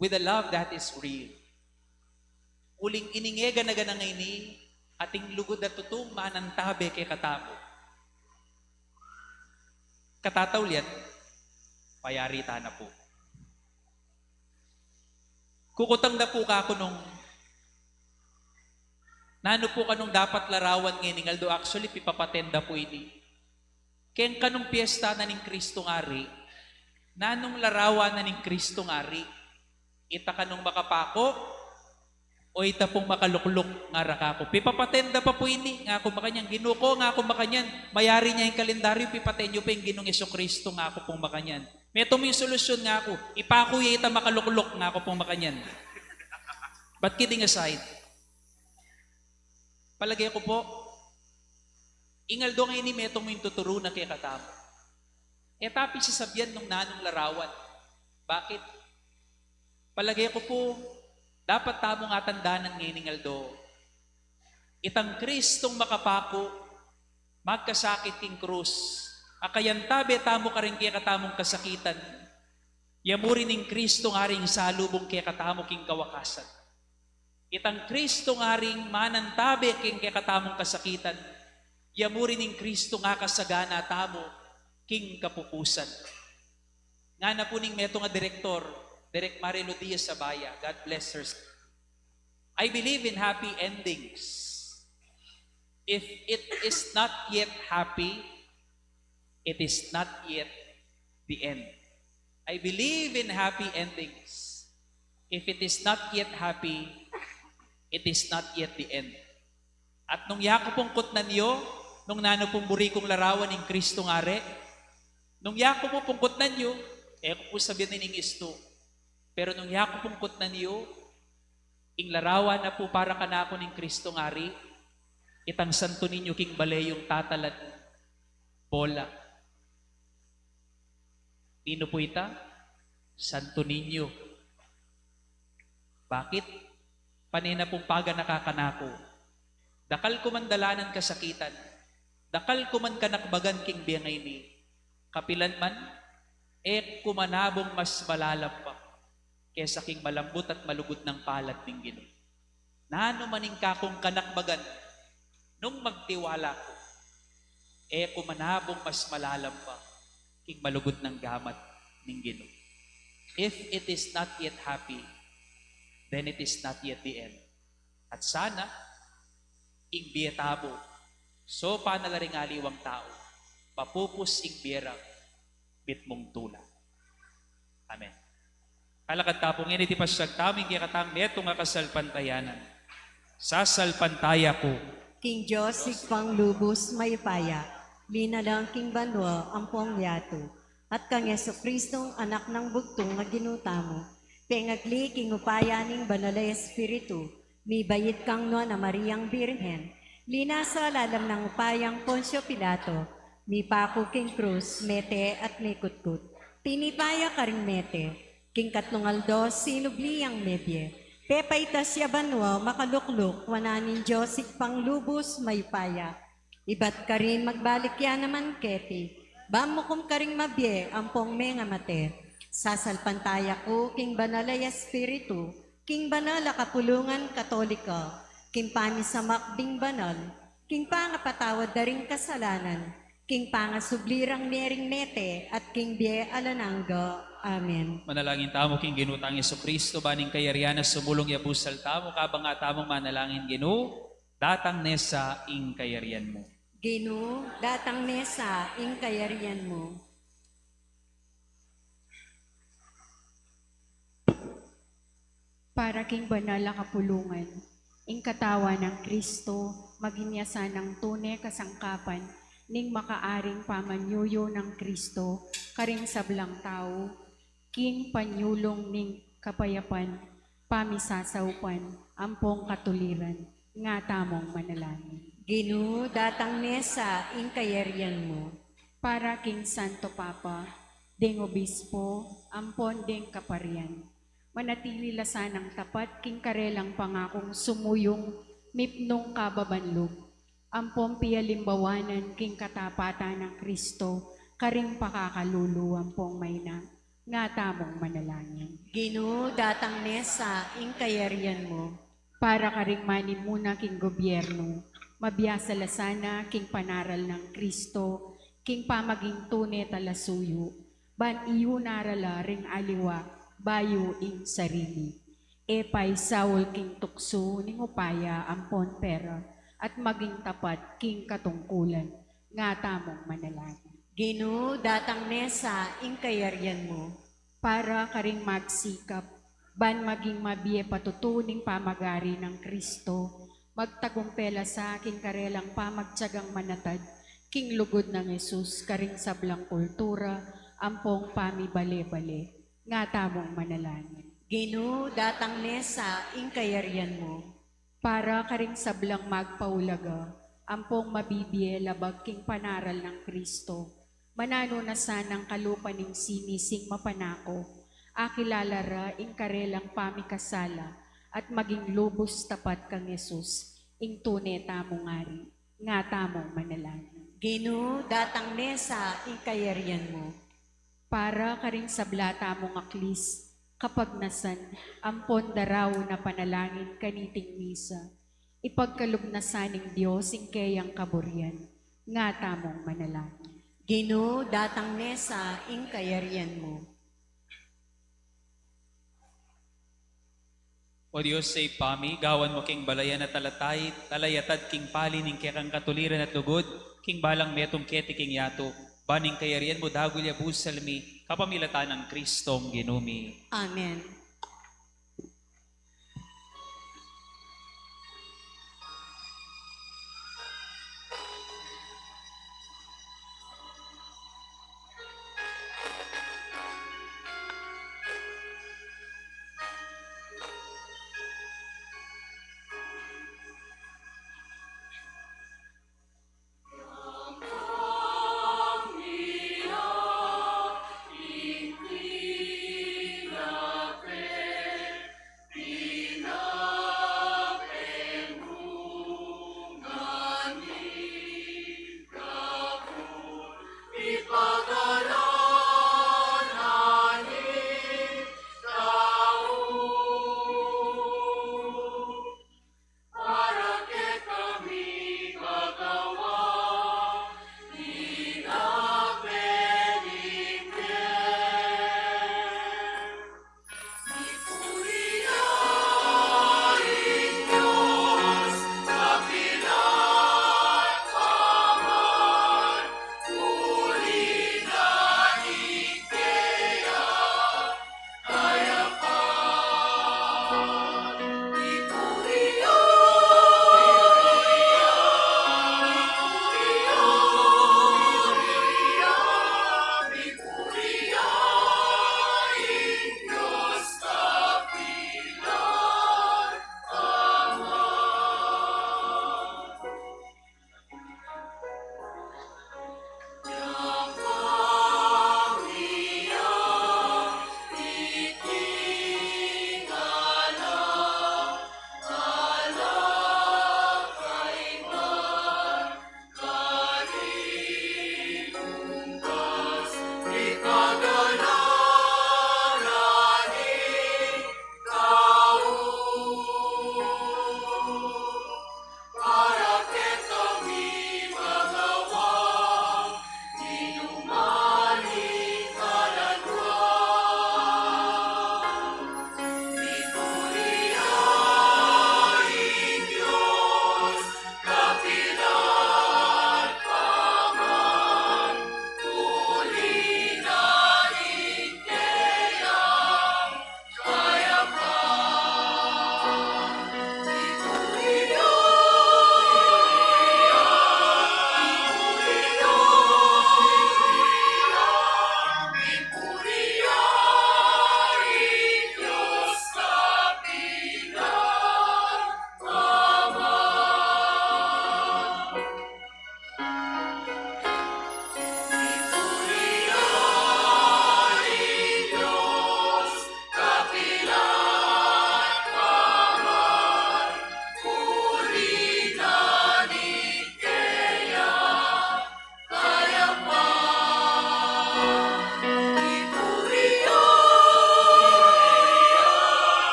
with a love that is real. Uling ining e gana-gana ngeni, ating lugud a tutung manantabe kekatamu. Katataulian, payari ta na pu. Kukutang da pu kaku nung nanu pu kanung dapat larawan ngening aldo, actually, pipapaten da pu ini. Keng kanung piesta na ning Kristong Ari, nanung larawan na ning Kristong Ari? Ita kanung makapaku, O ita pung makalukluk, ngara kaku. Pipapatayan da pa pu ini, ngaku makanyan. Ginu ku, ngaku makanyan, mayari ne ing kalendaryu, pipatayan yu pa ing Ginung Jesucristo, ngaku pung makanyan. Metung mu ing solusyun, ngaku. Ipaku ye ita makalukluk, ngaku pung makanyan. But kidding aside, palage ku pu, ing aldo ngeni metung mu ing tuturu na kekatamu. E ta pin sasabyan nung nanung larawan. Bakit? Palage ku pu, dapat tamung atandanan ngening aldo, itang Kristung makapaku, magkasakit king krus, a kayantabe tamu karing kekatamung kasakitan, ya mu rin ing Kristu ngari ing salubung kekatamu king kawakasan. Itang Kristu ngari ing manantabe king kekatamung kasakitan, ya mu rin ing Kristu ngakasagana tamu king kapupusan. Ngana pu ning metung a direktor, Direk Marilu Diaz Abaya, God bless her. I believe in happy endings. If it is not yet happy, it is not yet the end. I believe in happy endings. If it is not yet happy, it is not yet the end. At nung yaku pung kutnan yu, nung nanu pung buri kung larawan ing Kristu ngari, nung yaku mu pung kutnan yu, e ku pu sabyan ining istu. Pero nung yaku pung kutnan yu, ing larawan na pu para kanaku ning Kristu ngari, itang Santo Niño king bale yung tatalan bola. Ninu pu ita? Santo Niño. Bakit? Pane na pung paganaka kanaku. Dakal ku man dalanan kasakitan, dakal ku man kanakbagan king bie ngeni, kapilan man, e ku manabung mas malalam pa kesa king malambut at malugud nang palad ning Ginu. Nanu man ing kakung kanakbagan, nung magtiwala ku, e ku manabung mas malalam pa king malugud nang gamat ning Ginu. If it is not yet happy, then it is not yet the end. At sana, ing bie tamu, so panalaring aliwang tau, mapupus ing bie rang mitmung tula. Amen. Kalakad ta pu ngeni, iti pasiag tamu ing kekatang metung a kasalpantayanan. Sasalpantaya ku king Dios Ibpang lubus mayupaya, linalang king banua ampong yatu, at kang Jesucristong Anak nang bugtung a Ginu tamu, pengagli king upaya ning Banal a Espiritu, mibait kang Nuan a Mariang Birhen, linasa lalam nang upayang Poncio Pilato, mipaku king krus, mete at mikutkut. Tinipa ya karing mete, king katlung aldo sinubli yang mebie, pepaitas ya banua makalukluk wanan ning Dios Ibpang lubus mayupaya. Ibat karin magbalik ya naman keti, ban mukum karing mabie ampong mengamate. Sasalpantaya ku king Banal a Espiritu, king banal a kapulungan Katolika, king pamisamak ding banal, king pangapatawad da ring kasalanan, king pangasubli rang mie ring mete, at king bie alang angga. Amen. Manalangin tamu king Ginu tang Jesucristo, ban ing kayarian na sumulung ya pusal tamu, kabang atamung manalangin, Ginu, datang ne sa ing kayarian mu. Ginu, datang ne sa ing kayarian mu. Para king banal a kapulungan, ing katawan nang Kristo, maging ya sanang tune kasangkapan ning makaaring pamanyuyu nang Kristo karing sablang tau, king panyulung ning kapayapan, pamisasaupan, ampong katuliran, nga tamung manalangin. Ginu, datang ne sa ing kayarian mu. Para king Santo Papa, ding obispo, ampon ding kaparian, manatili la sanang tapat king karelang pangakung sumuyung mipnung kababan lub, ampong pialimbawanan king katapatan nang Kristo karing pakakalulu ampong maina, nga tamung manalangin. Ginu, datang ne sa ing kayarian mu. Para karing manimuna king gobyerno, mabiasa la sana king panaral nang Kristo, king pamaging tune talasuyu, ban iyuna ra la ring aliwa bayu ing sarili. E paisaul king tuksu ning upaya ampon pera, at maging tapat king katungkulan, nga tamung manalangin. Ginu, datang ne sa ing kayarian mu. Para karing magsikap, Ban maging mabie patutu ning pamagari nang Kristo, magtagumpe la sa king karelang pamagtiagang manatad king lugud nang Jesus karing sablang kultura ampong pamibale-bale. Nga tamung manalangin. Ginu, datang ne sa ing kayarian mu. Para karing sablang magpaulaga ampong mabibie labag king panaral nang Kristo, mananu na sanang kalupa ning sinising mapanako, akilala ra ing karelang pamikasala at maging lubus tapat kang Jesus, ing tune tamung Ari. Nga tamung manalangin. Ginu, datang ne sa ing kayarian mu. Para karing sabla tamung aklis, kapagnasan, ampon daraun a panalangin kaniting misa, ipagkalub na sa ning Dios ing keyang kaburian. Nga tamung manalangin. Ginu, datang ne sa ing kayarian mu. O Dios, Ibpa mi, gawan mu king balayan a talatay, talatad king pali ning kekang katuliran at lugud, king balang metung keti king yatu, ban ing kayarian mu dagul ya busal mi, kapamilatan nang Kristong Ginu mi. Amen.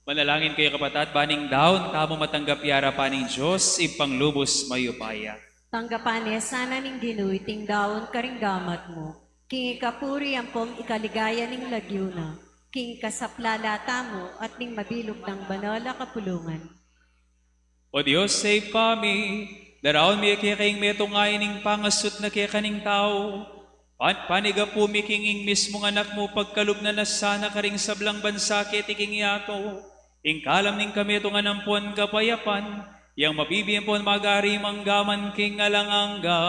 Manalangin kayu, kapatad, ban ing daun tamu matanggap ya arapan ning Dios, Ibpang lubus mayupaya. Tanggapan na sana ning Ginu iting daun karing gamat mu, king ikapuri ampong ikaligaya ning lagyu na, king kasaplalan tamu at ning mabilug nang banal a kapulungan. O Dios, Ibpa mi, daraun mi keka ing metung a ini ning pangasut na keka ning tau, pan-, panigapu mi king ing mismung Anak mu pagkalub na na sana karing sablang bansa keti king yatu, ing kalam ning kametungan ampon kapayapan, yang mabibie ampon mag-ari mangga man king alang angga.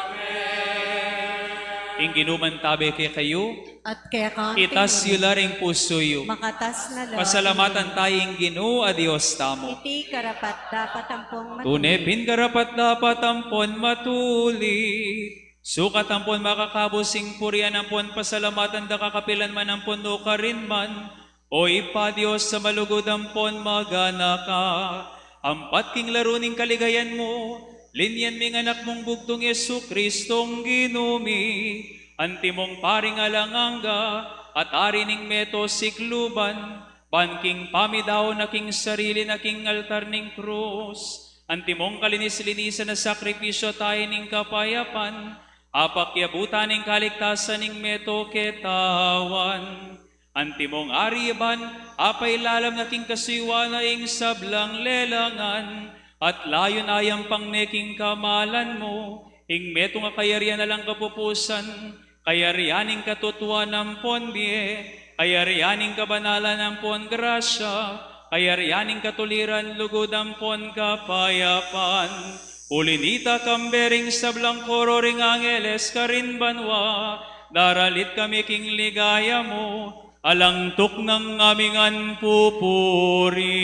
Amen. Ing Ginu mantabe kekayu. At keka mu rin. Itas yu la ring pusu yu. Makatas na la. Pasalamatan taya ing Ginu a Dios tamu. Iti karapat-dapat ampon matulid. Tune pin karapat-dapat ampon matulid. Sukat ampon makakabus ing purian ampon pasalamatan da kakapilan man ampon nukarin man, O Ibpa, Dios a malugud ampon maganaka, ampat king laru ning kaligayan mu, linyan me ing Anak mung bugtung, Jesucristong Ginu mi, antimong paring alang angga, at ari ning meto sikluban, ban king pamidaun na king sarili na king altar ning krus, antimong kalinis-linisan a sakripisyu at ain ning kapayapan, apakyabutan ning kaligtasan ning meto ketawan. Antimong ari ban apailalam na king kasuyuan na ing sablang lelangan, at layun ayampang ne king kamalan mu, ing metung a kayarian alang kapupusan, kayarian ning katutuan ampon bie, kayarian ning kabanalan ampon grasya, kayarian ning katuliran, lugud ampon kapayapan. Uli nita, kambe ring sablang koro ring angeles karin banua, daralit kami king ligaya mu, alang tuknang ami ngan pupuri.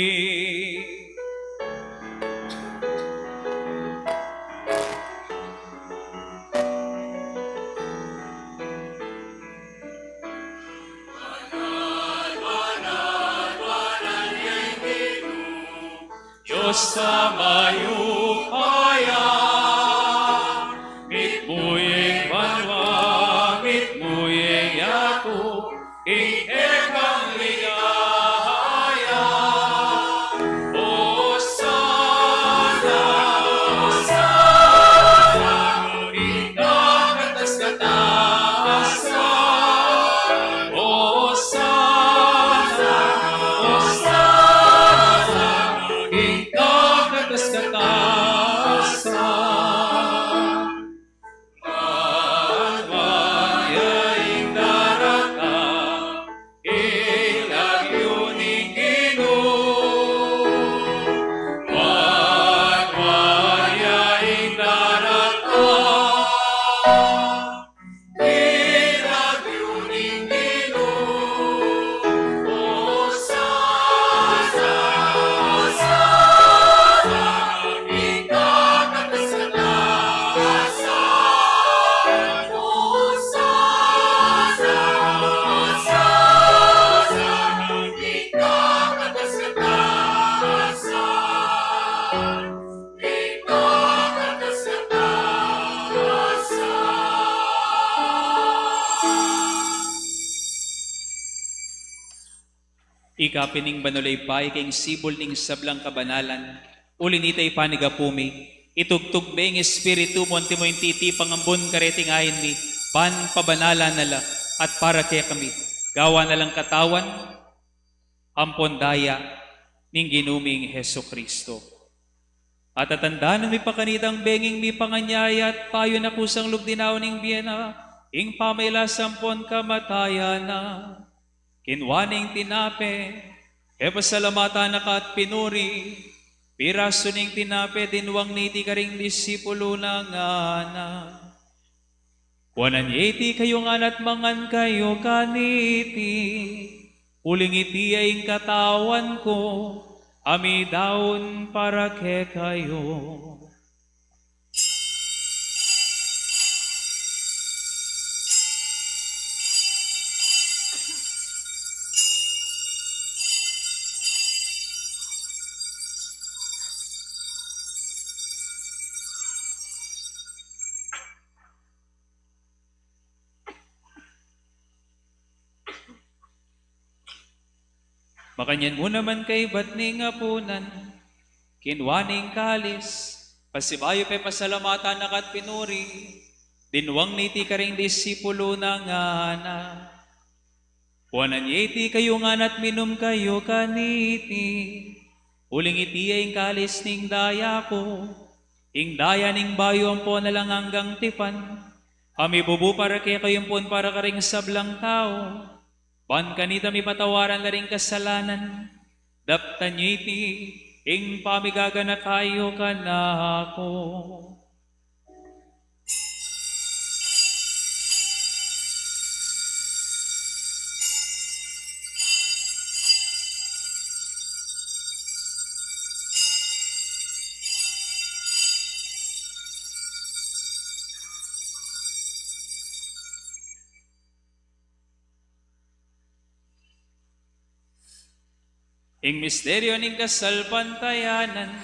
Dios a mayupaya, mitmu ya ing banua, mitmu ya ing yatu, ing kekang ligaya. Osana, Osana, ing kakatas-katasan. Osana, Osana, ing kakatas-katasan. Matwa ya ing daratang, ing lagyu ning Ginu. Matwa ya ing daratang, ing lagyu ning Ginu. Osana, Osana, ing kakatas-katasan. Osana, Osana, ing kakatas-katasan. Ika pin ing banua, Ibpa, ika ing sibul ning sablang kabanalan. Uli nita, ipanigapu mi, itugtug me ing Espiritu mu antimo ing titipang ambun kareting ain mi, ban pabanalan na la at para kekami gawan na lang katawan ampon daya ning Ginu ming Jesucristo. At tatandanan mi pa kanitang benging mipanganyaya at payu na kusang lub dinaun ning bie na, ing pamailas ampon kamatayan na. Kinua ne ing tinape, pepasalamatan na ka at pinuri, pirasu ne ing tinape, dinwang ne iti karing disipulu na, ngana: Kuanan ye iti kayu ngan at mangan kayu kaniti, uling iti ya ing katawan ku, a midaun para kekayu. Makanyan mu naman kaybat ning apunan, kinua ne ing kalis, pasibayu pepasalamatan na ka at pinuri, dinwang ne iti karing disipulus na, ngana: Kuanan ye iti kayu ngan at minum kayu kaniti, uling iti ya ing kalis ning daya ku, ing daya ning bayu ampon alang anggang tipan, a mibubu para kekayu ampon para karing sablang tau, ban kanita mipatawaran la ring kasalanan. Daptan yu iti king pamigaganaka yu kanaku. Ing misteryu ning kasalpantayanan.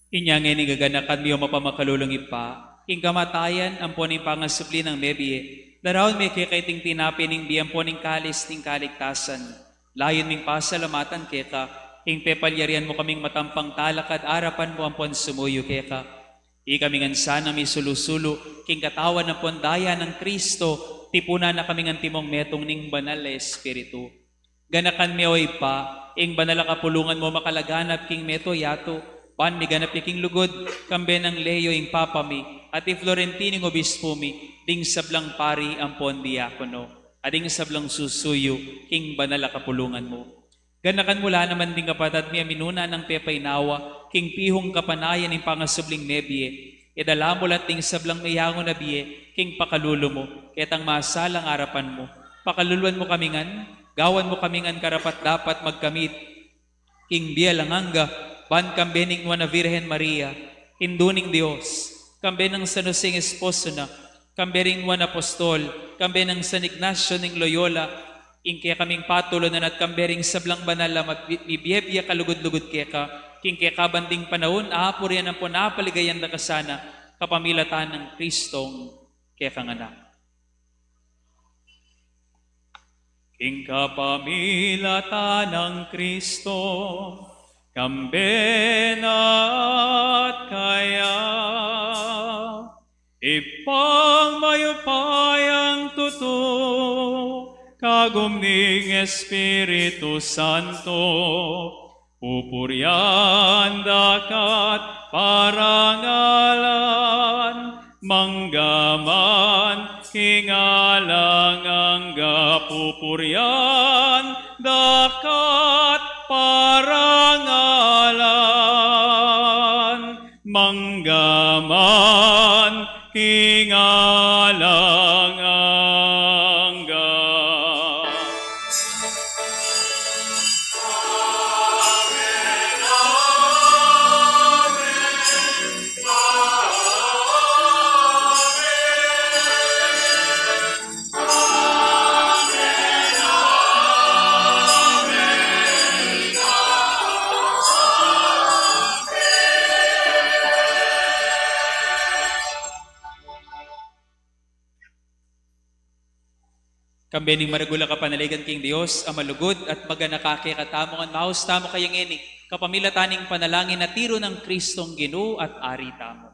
Inya ngeni gaganakan mi, o mapamakalulung Ibpa, ing kamatayan ampon ing pangasubli nang mebie, daraun mi keka iting tinape ning bie ampon ing kalis ning kaligtasan. Layun ming pasalamatan keka ing pepalyarian mu kaming matampang talakad arapan mu ampon sumuyu keka. Ikami ngan sana misulu-sulu king katawan ampon daya nang Kristo, tipunan na kami ngan timong metung ning Banal a Espiritu. Ganakan mi, o Ibpa, ing banal a kapulungan mu makalaganap king meto yatu, ban miganap ya king lugud, kambe nang Leo ing Papa mi, at i Florentino ing Obispo mi, ding sablang pari ampon diakono, at ding sablang susuyu king banal a kapulungan mu. Ganakan mu la naman ding kapatad mi a minuna nang pepainawa king pihung kapanayan ning pangasubling mebie. Idala mu la ding sablang meyangu na bie king pakalulu mu, ketang masalang arapan mu. Pakaluluan mu kami ngan, gawan mu kami ngan karapat-dapat magkamit king bie alang angga, ban kambe ning Nuan a Virgen Maria, Indu ning Dios, kambe nang San Jose ing esposo na, kambe ring Nuan a Apostol, kambe nang San Ignacio ning Loyola, ing kekaming patulunan, at kambe ring sablang banal a mabi-, mibie-bie kalugud-lugud keka, king kekabang ding panaun, apurian ampon apaligayan da ka sana, kapamilatan nang Kristong kekang Anak. King kapamilatan nang Kristo, kambe na at kaya, Ibpang mayupayang tutu, kagum ning Espiritu Santo, pupurian da ka at parangalan, mangga man king alang angga. Pupurian da ka at parangalan, mangga man king alang angga. Kambe ning maragul a kapanaligan king Dios a malugud at maganaka, kekatamu ngan maus tamu kaya ngeni, kapamilatan ning panalangin a tiru nang Kristong Ginu at Ari tamu.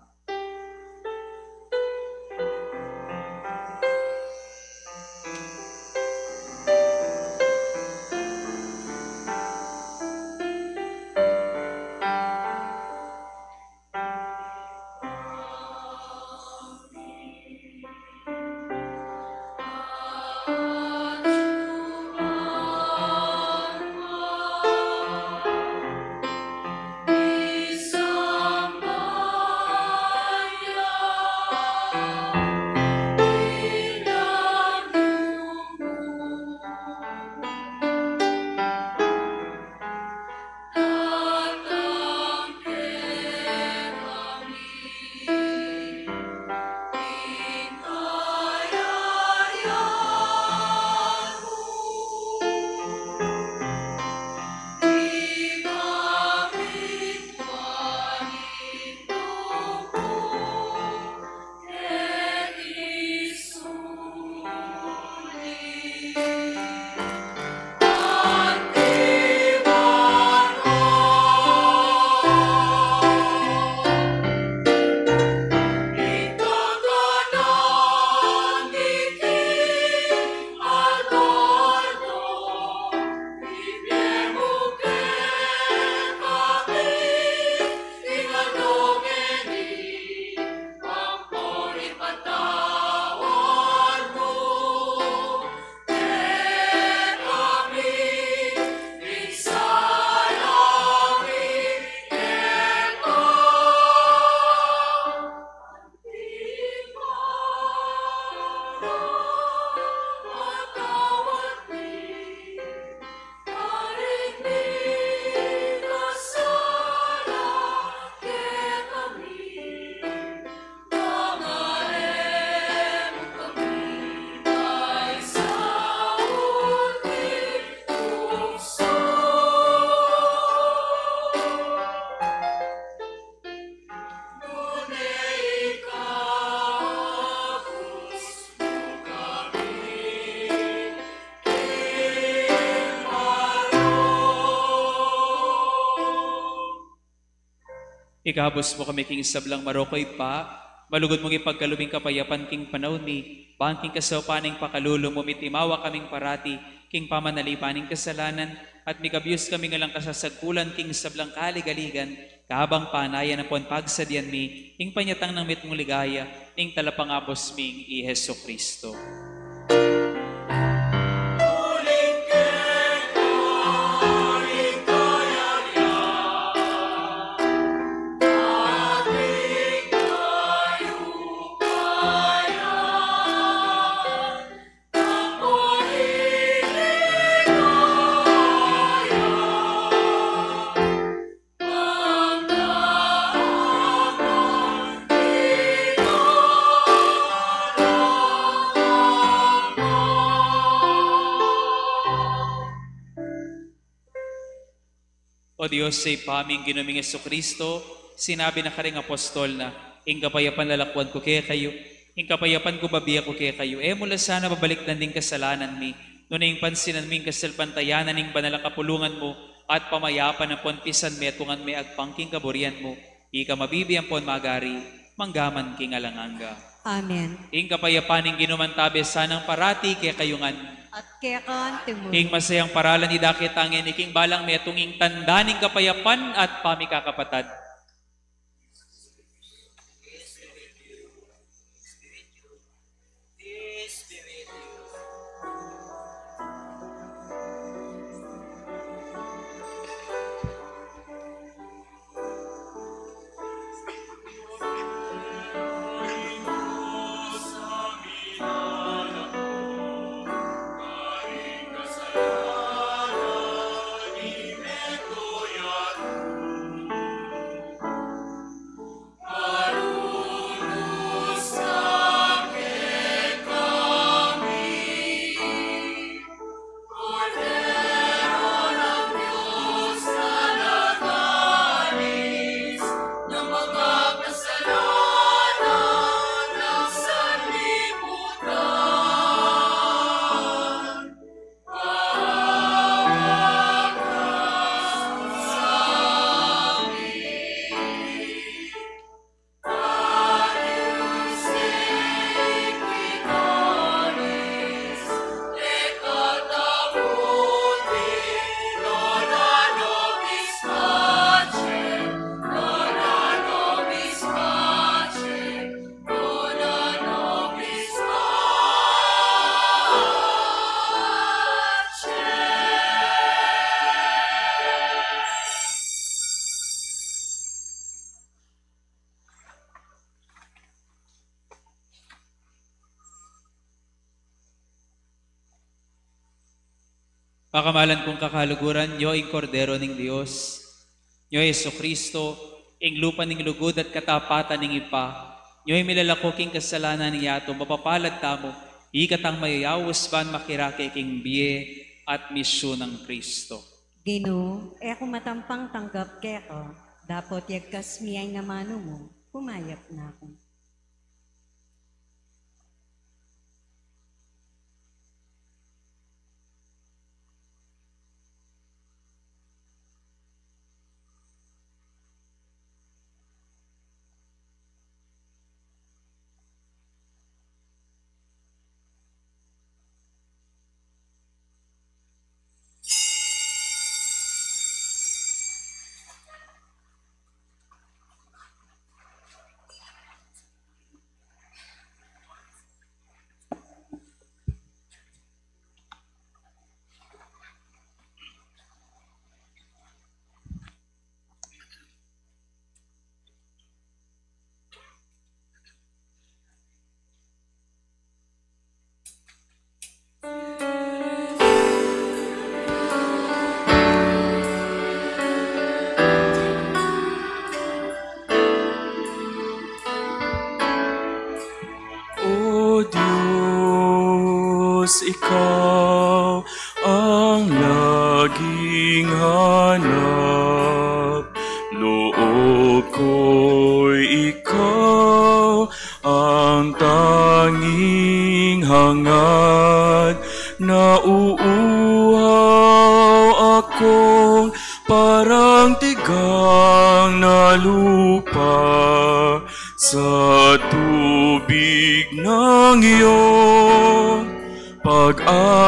Ikabus mu kami king sablang marok, Ibpa, malugud mung ipagkalub ing kapayapan king panaun mi, ban king kasaupan ning pakalulu mu mitimawa kaming parati king pamanalipan ning kasalanan, at mikabus kami ngan lang kasasagpulan king sablang kaligaligan, kabang panayan ampon pagsadian mi ing panyatang nang mitmung ligaya ning Talapangabus ming i Jesucristo. O Dios, Ibpa ming Ginu ming Jesucristo, sinabi na karing apostol na, "Ing kapayapan lalakwan ku kekayu, ing kapayapan ku bibie ku kekayu." E mu la sana babalikdan ding kasalanan mi, nune ing pansinan mu ing kasalpantayanan ning banal a kapulungan mu, at pamayapan ampon pisanmetungan me agpang king kaburian mu, ika mabibie ampon magari mangga man king alang angga. Amen. Ing kapayapan ning Ginu mantabe sanang parati kekayu ngan. At keka antimu. Ing masayang paralan idake ta ngeni king balang metung, ing tanda ning kapayapan at pamikakapatad. Pakamalan kung kakaluguran, nyo ing Kordero ning Dios, nyo i Jesucristo, ing lupa ning lugud at katapatan ning Ibpa, nyo ing milalako king kasalanan ning yatu, mapapalad tamu, ikatang mayayaus ban makirake king bie at misyun nang Cristo. Ginu, e ku matampang tanggap keka, dapot yagkas mi ing amanu mu, kumayap na ku. O Dios, ikaw ang laging hanap loob ko'y ikaw ang tanging hangad. Nauuhaw akong parang tig kang nalupa sa tubig nang iyong pag-aruga.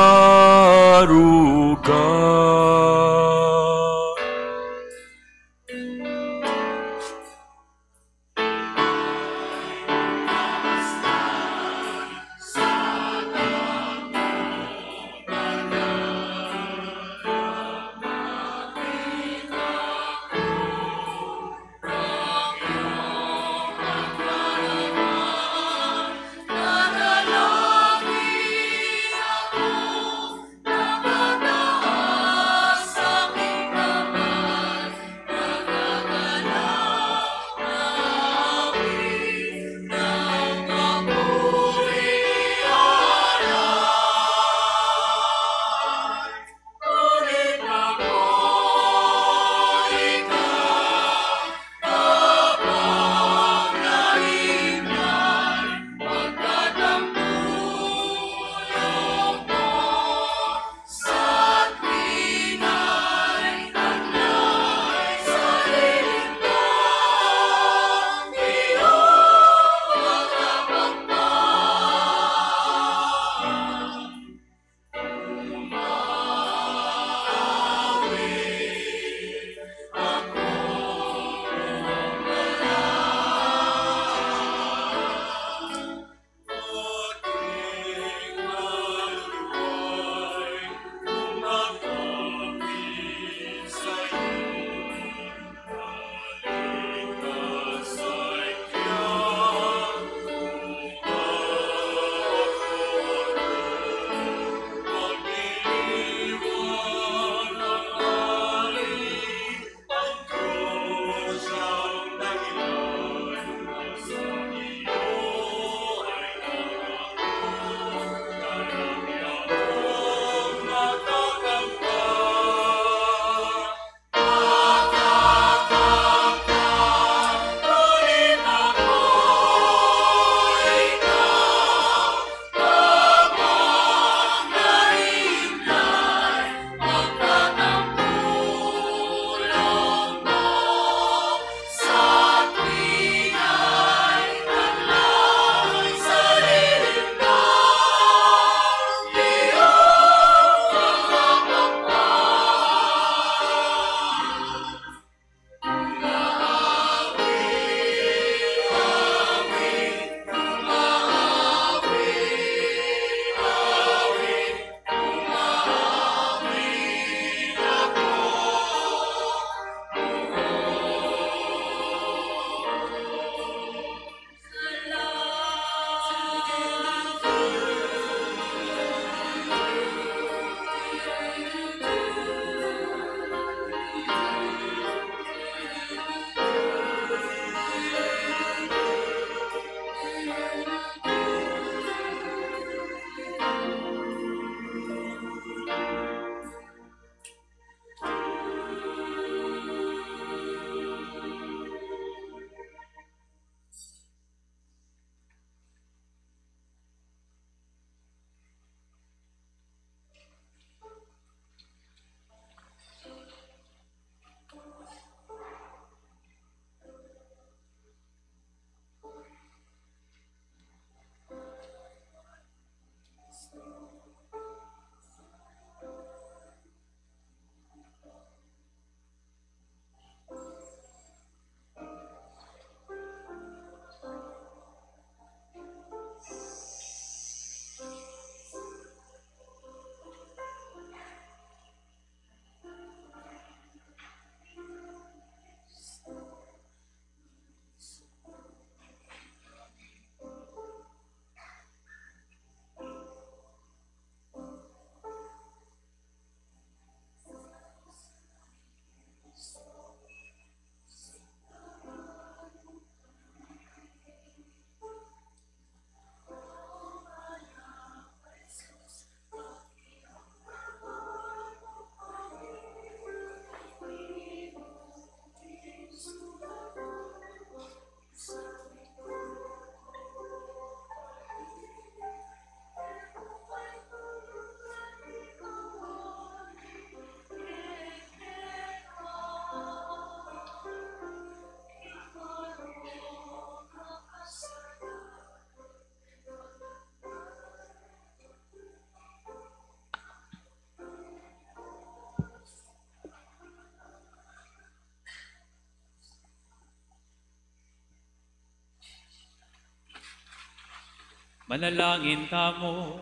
Manalangin tamu.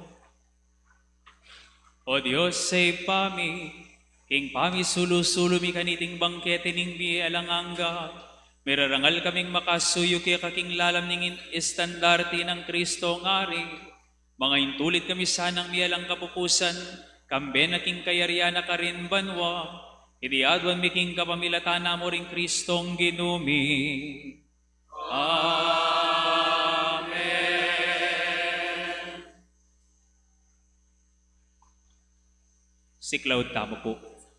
O Dios, Ibpa mi, king pamisulu-sulu mi kaniting bangkete ning bie alang angga, mirarangal kaming makasuyu keka king lalam ning estandarte nang Kristong Ari. Mangaintulid kami sanang mie alang kapupusan, kambe na king kayarian na karin banua, iti aduan mi king kapamilatan na mu ring Kristong Ginu mi. Amen. Siklaud tamu pu. Amen.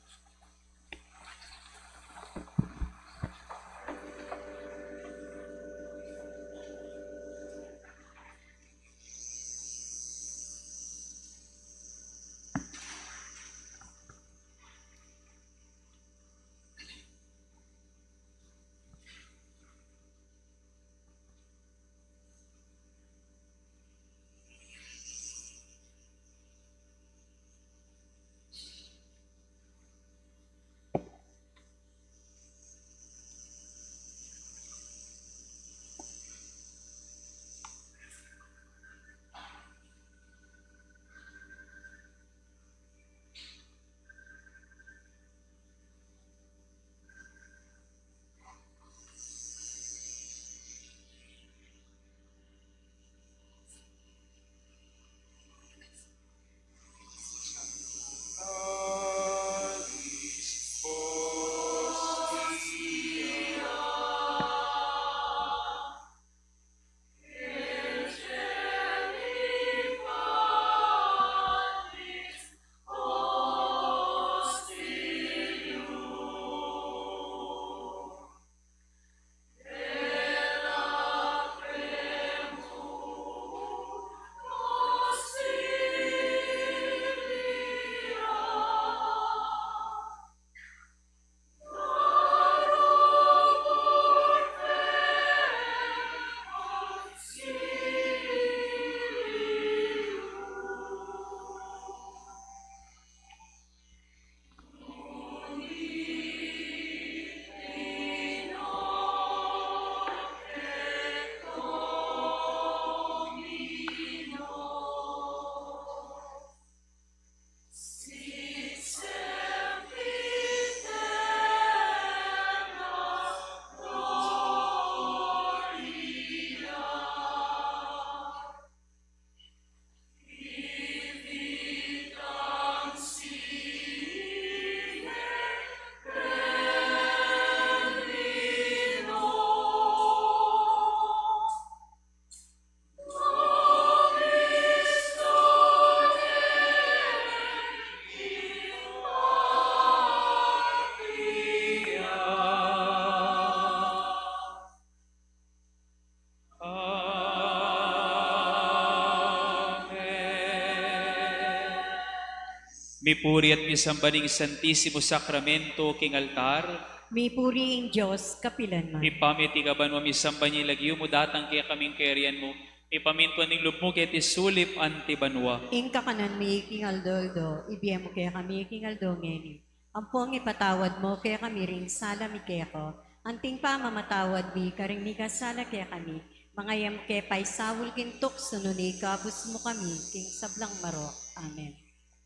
Mipuri at misamban ing Santisimo Sakramento king altar. Mipuri ing Dios kapilan man. Ibpa mi, atiu ka banua, misamban ya ing lagyu mu, datang kekami ing kayarian mu, mipamintuan ing lub mu keti sulip anti banua. Ing kakanan mi king aldo-aldo ibie mu kekami king aldo ngeni. Ampon ipatawad mu kekami ring sala mi keka, anting pamamatawad mi karing mikasala kekami. Manga e mu ke paisaul king tuksu, nune ikabus mu kami king sablang marok. Amen.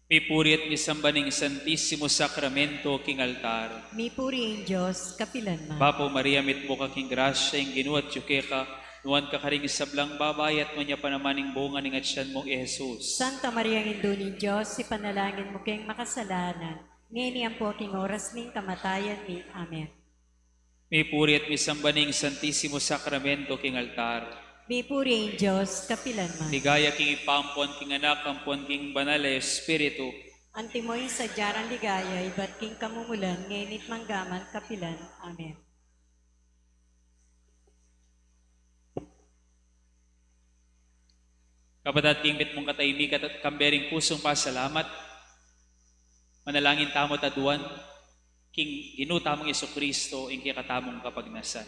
Mipuri at misamban ing Santisimo Sakramento king altar. Mipuri ing Dios kapilan man. Bapu Maria, mitmu ka king grasya, ing Ginu atyu keka, nuan ka karing sablang babai, at nuan ya pa naman ing bunga ning atyan mu, i Jesus. Santa Maria, Indu ning Dios, ipanalangin mu keng makasalanan, ngeni ampo king oras ning kamatayan mi. Amen. Mipuri at misamban ing Santisimo Sakramento king altar. Mipuri ing Dios kapilan man. Ligaya king Ibpa, ampon king Anak, ampon king Banal a Espiritu. Antimo ing sadya nang ligaya ibat king kamumulan, ngeni at manggaman kapilan. Amen. Kapatad, king mitmung katahimikan at kambe ring pusung pasalamat, manalangin tamu at aduan king Ginu tamung Jesucristo ing kekatamung kapagnasan.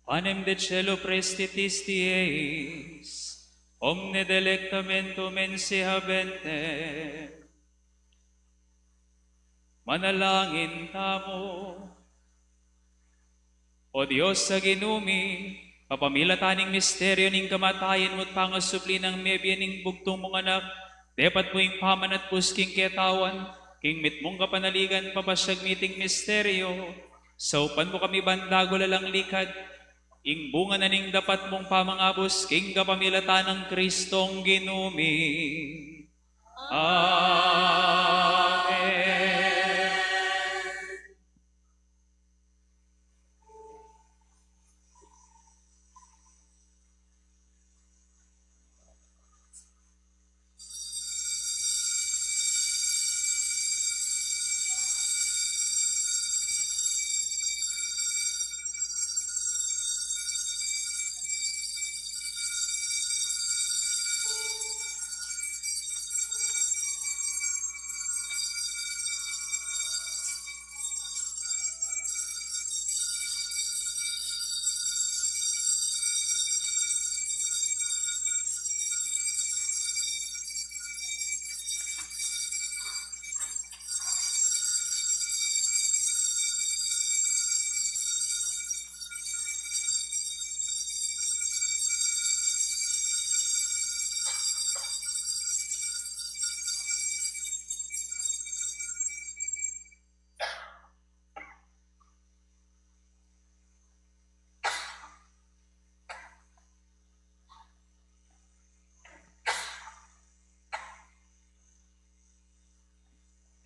Panem de caelo prestitis ti eis, omne delectamentum ensehabentem. Manalangin tamu. O Dios a Ginu mi, kapamilatan ning misteryu ning kamatayan mu at pangasubli nang mebie ning bugtung mung Anak, depat mu ing pamanatbus king ketawan, king mitmung kapanaligan papasyag mi iting misteryu, saupan mu kami ban dagul alang likad, ing bunga na ning dapat mung pamangabus king kapamilatan nang Kristong Ginu mi. Amen.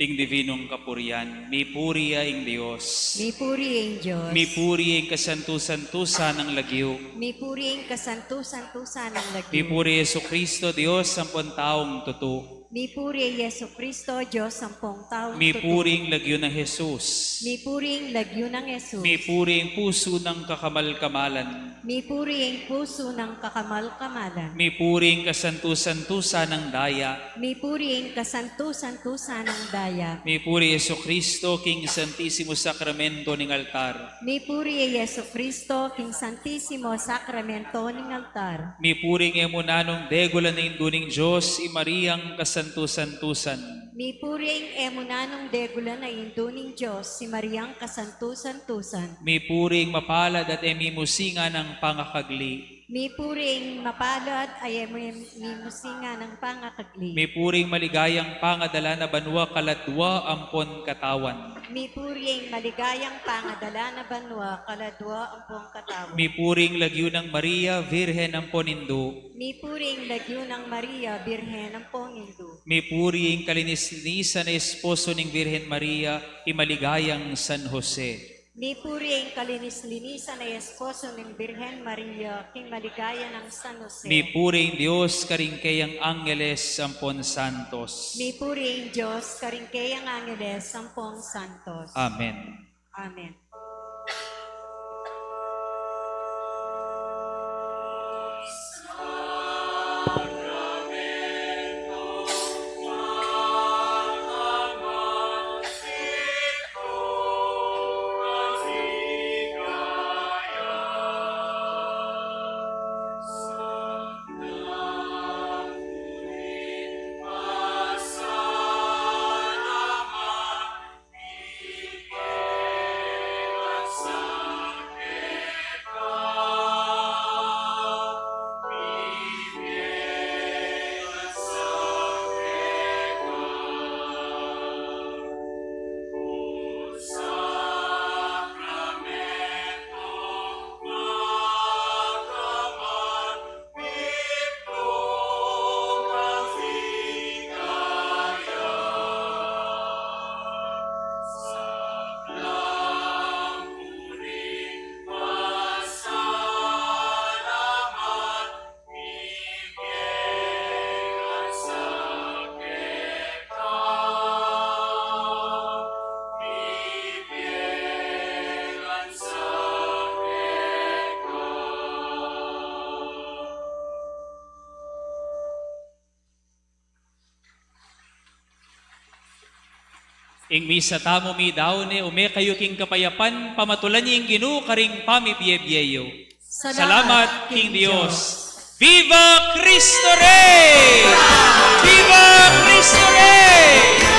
Ing divinong kapurian. Mipuri ya ing Dios. Mipuri ya ing Dios. Mipuri ya ing kasantu-santusan nang lagyu. Mipuri ya ing kasantu-santusan nang lagyu. Mipuri ya Jesucristo, Dios ampon taung tutu. Mipuri ya Jesucristo, Dios ampong taung tutu. Mipuri ing lagyu nang Jesus. Mipuri ing lagyu nang Jesus. Mipuri ing pusu nang kakamal-kamalan. Mipuri ing pusu nang kakamal-kamalan. Mipuri ing kasantu-santusan nang daya. Mipuri ing kasantu-santusan nang daya. Mipuri Jesucristo king Santisimo Sakramento ning altar. Mipuri ya Jesucristo king Santisimo Sakramento ning altar. Mipuri ing e mu nanung degulan a Indu ning Dios, i Mariang kasantu-santusan. Mipuri ing e mu nanung degulan a Indu ning Dios, i Mariang kasantu-santusan. Mipuri ing mapalad at e mimusingan a pangakagli. Mipuri ing mapalad a e mu-, mimusingan a pangakagli. Mipuri ing maligayang pangadala na banua kaladua ampon katawan. Mipuri ing maligayang pangadala na banua kaladua ampong katawan. Mipuri ing lagyu nang Maria, Virgen ampon Indu. Mipuri ing lagyu nang Maria, Birhen ampong Indu. Mipuri ing kalinis-linisan a esposo ning Virgen Maria, i maligayang San Jose. Mipuri ing kalinis-linisan a esposo ning Birhen Maria, king maligaya nang San Jose. Mipuri ing Dios karing keyang angeles ampon santos. Mipuri ing Dios karing keyang angeles ampong santos. Amen. Amen. Ing misa tamu midaun ne, ume kayu king kapayapan, pamatulan ye ing Ginu karing pamibie-bie yu. Salamat king Dios. Viva Cristo Rey! Viva Cristo Rey!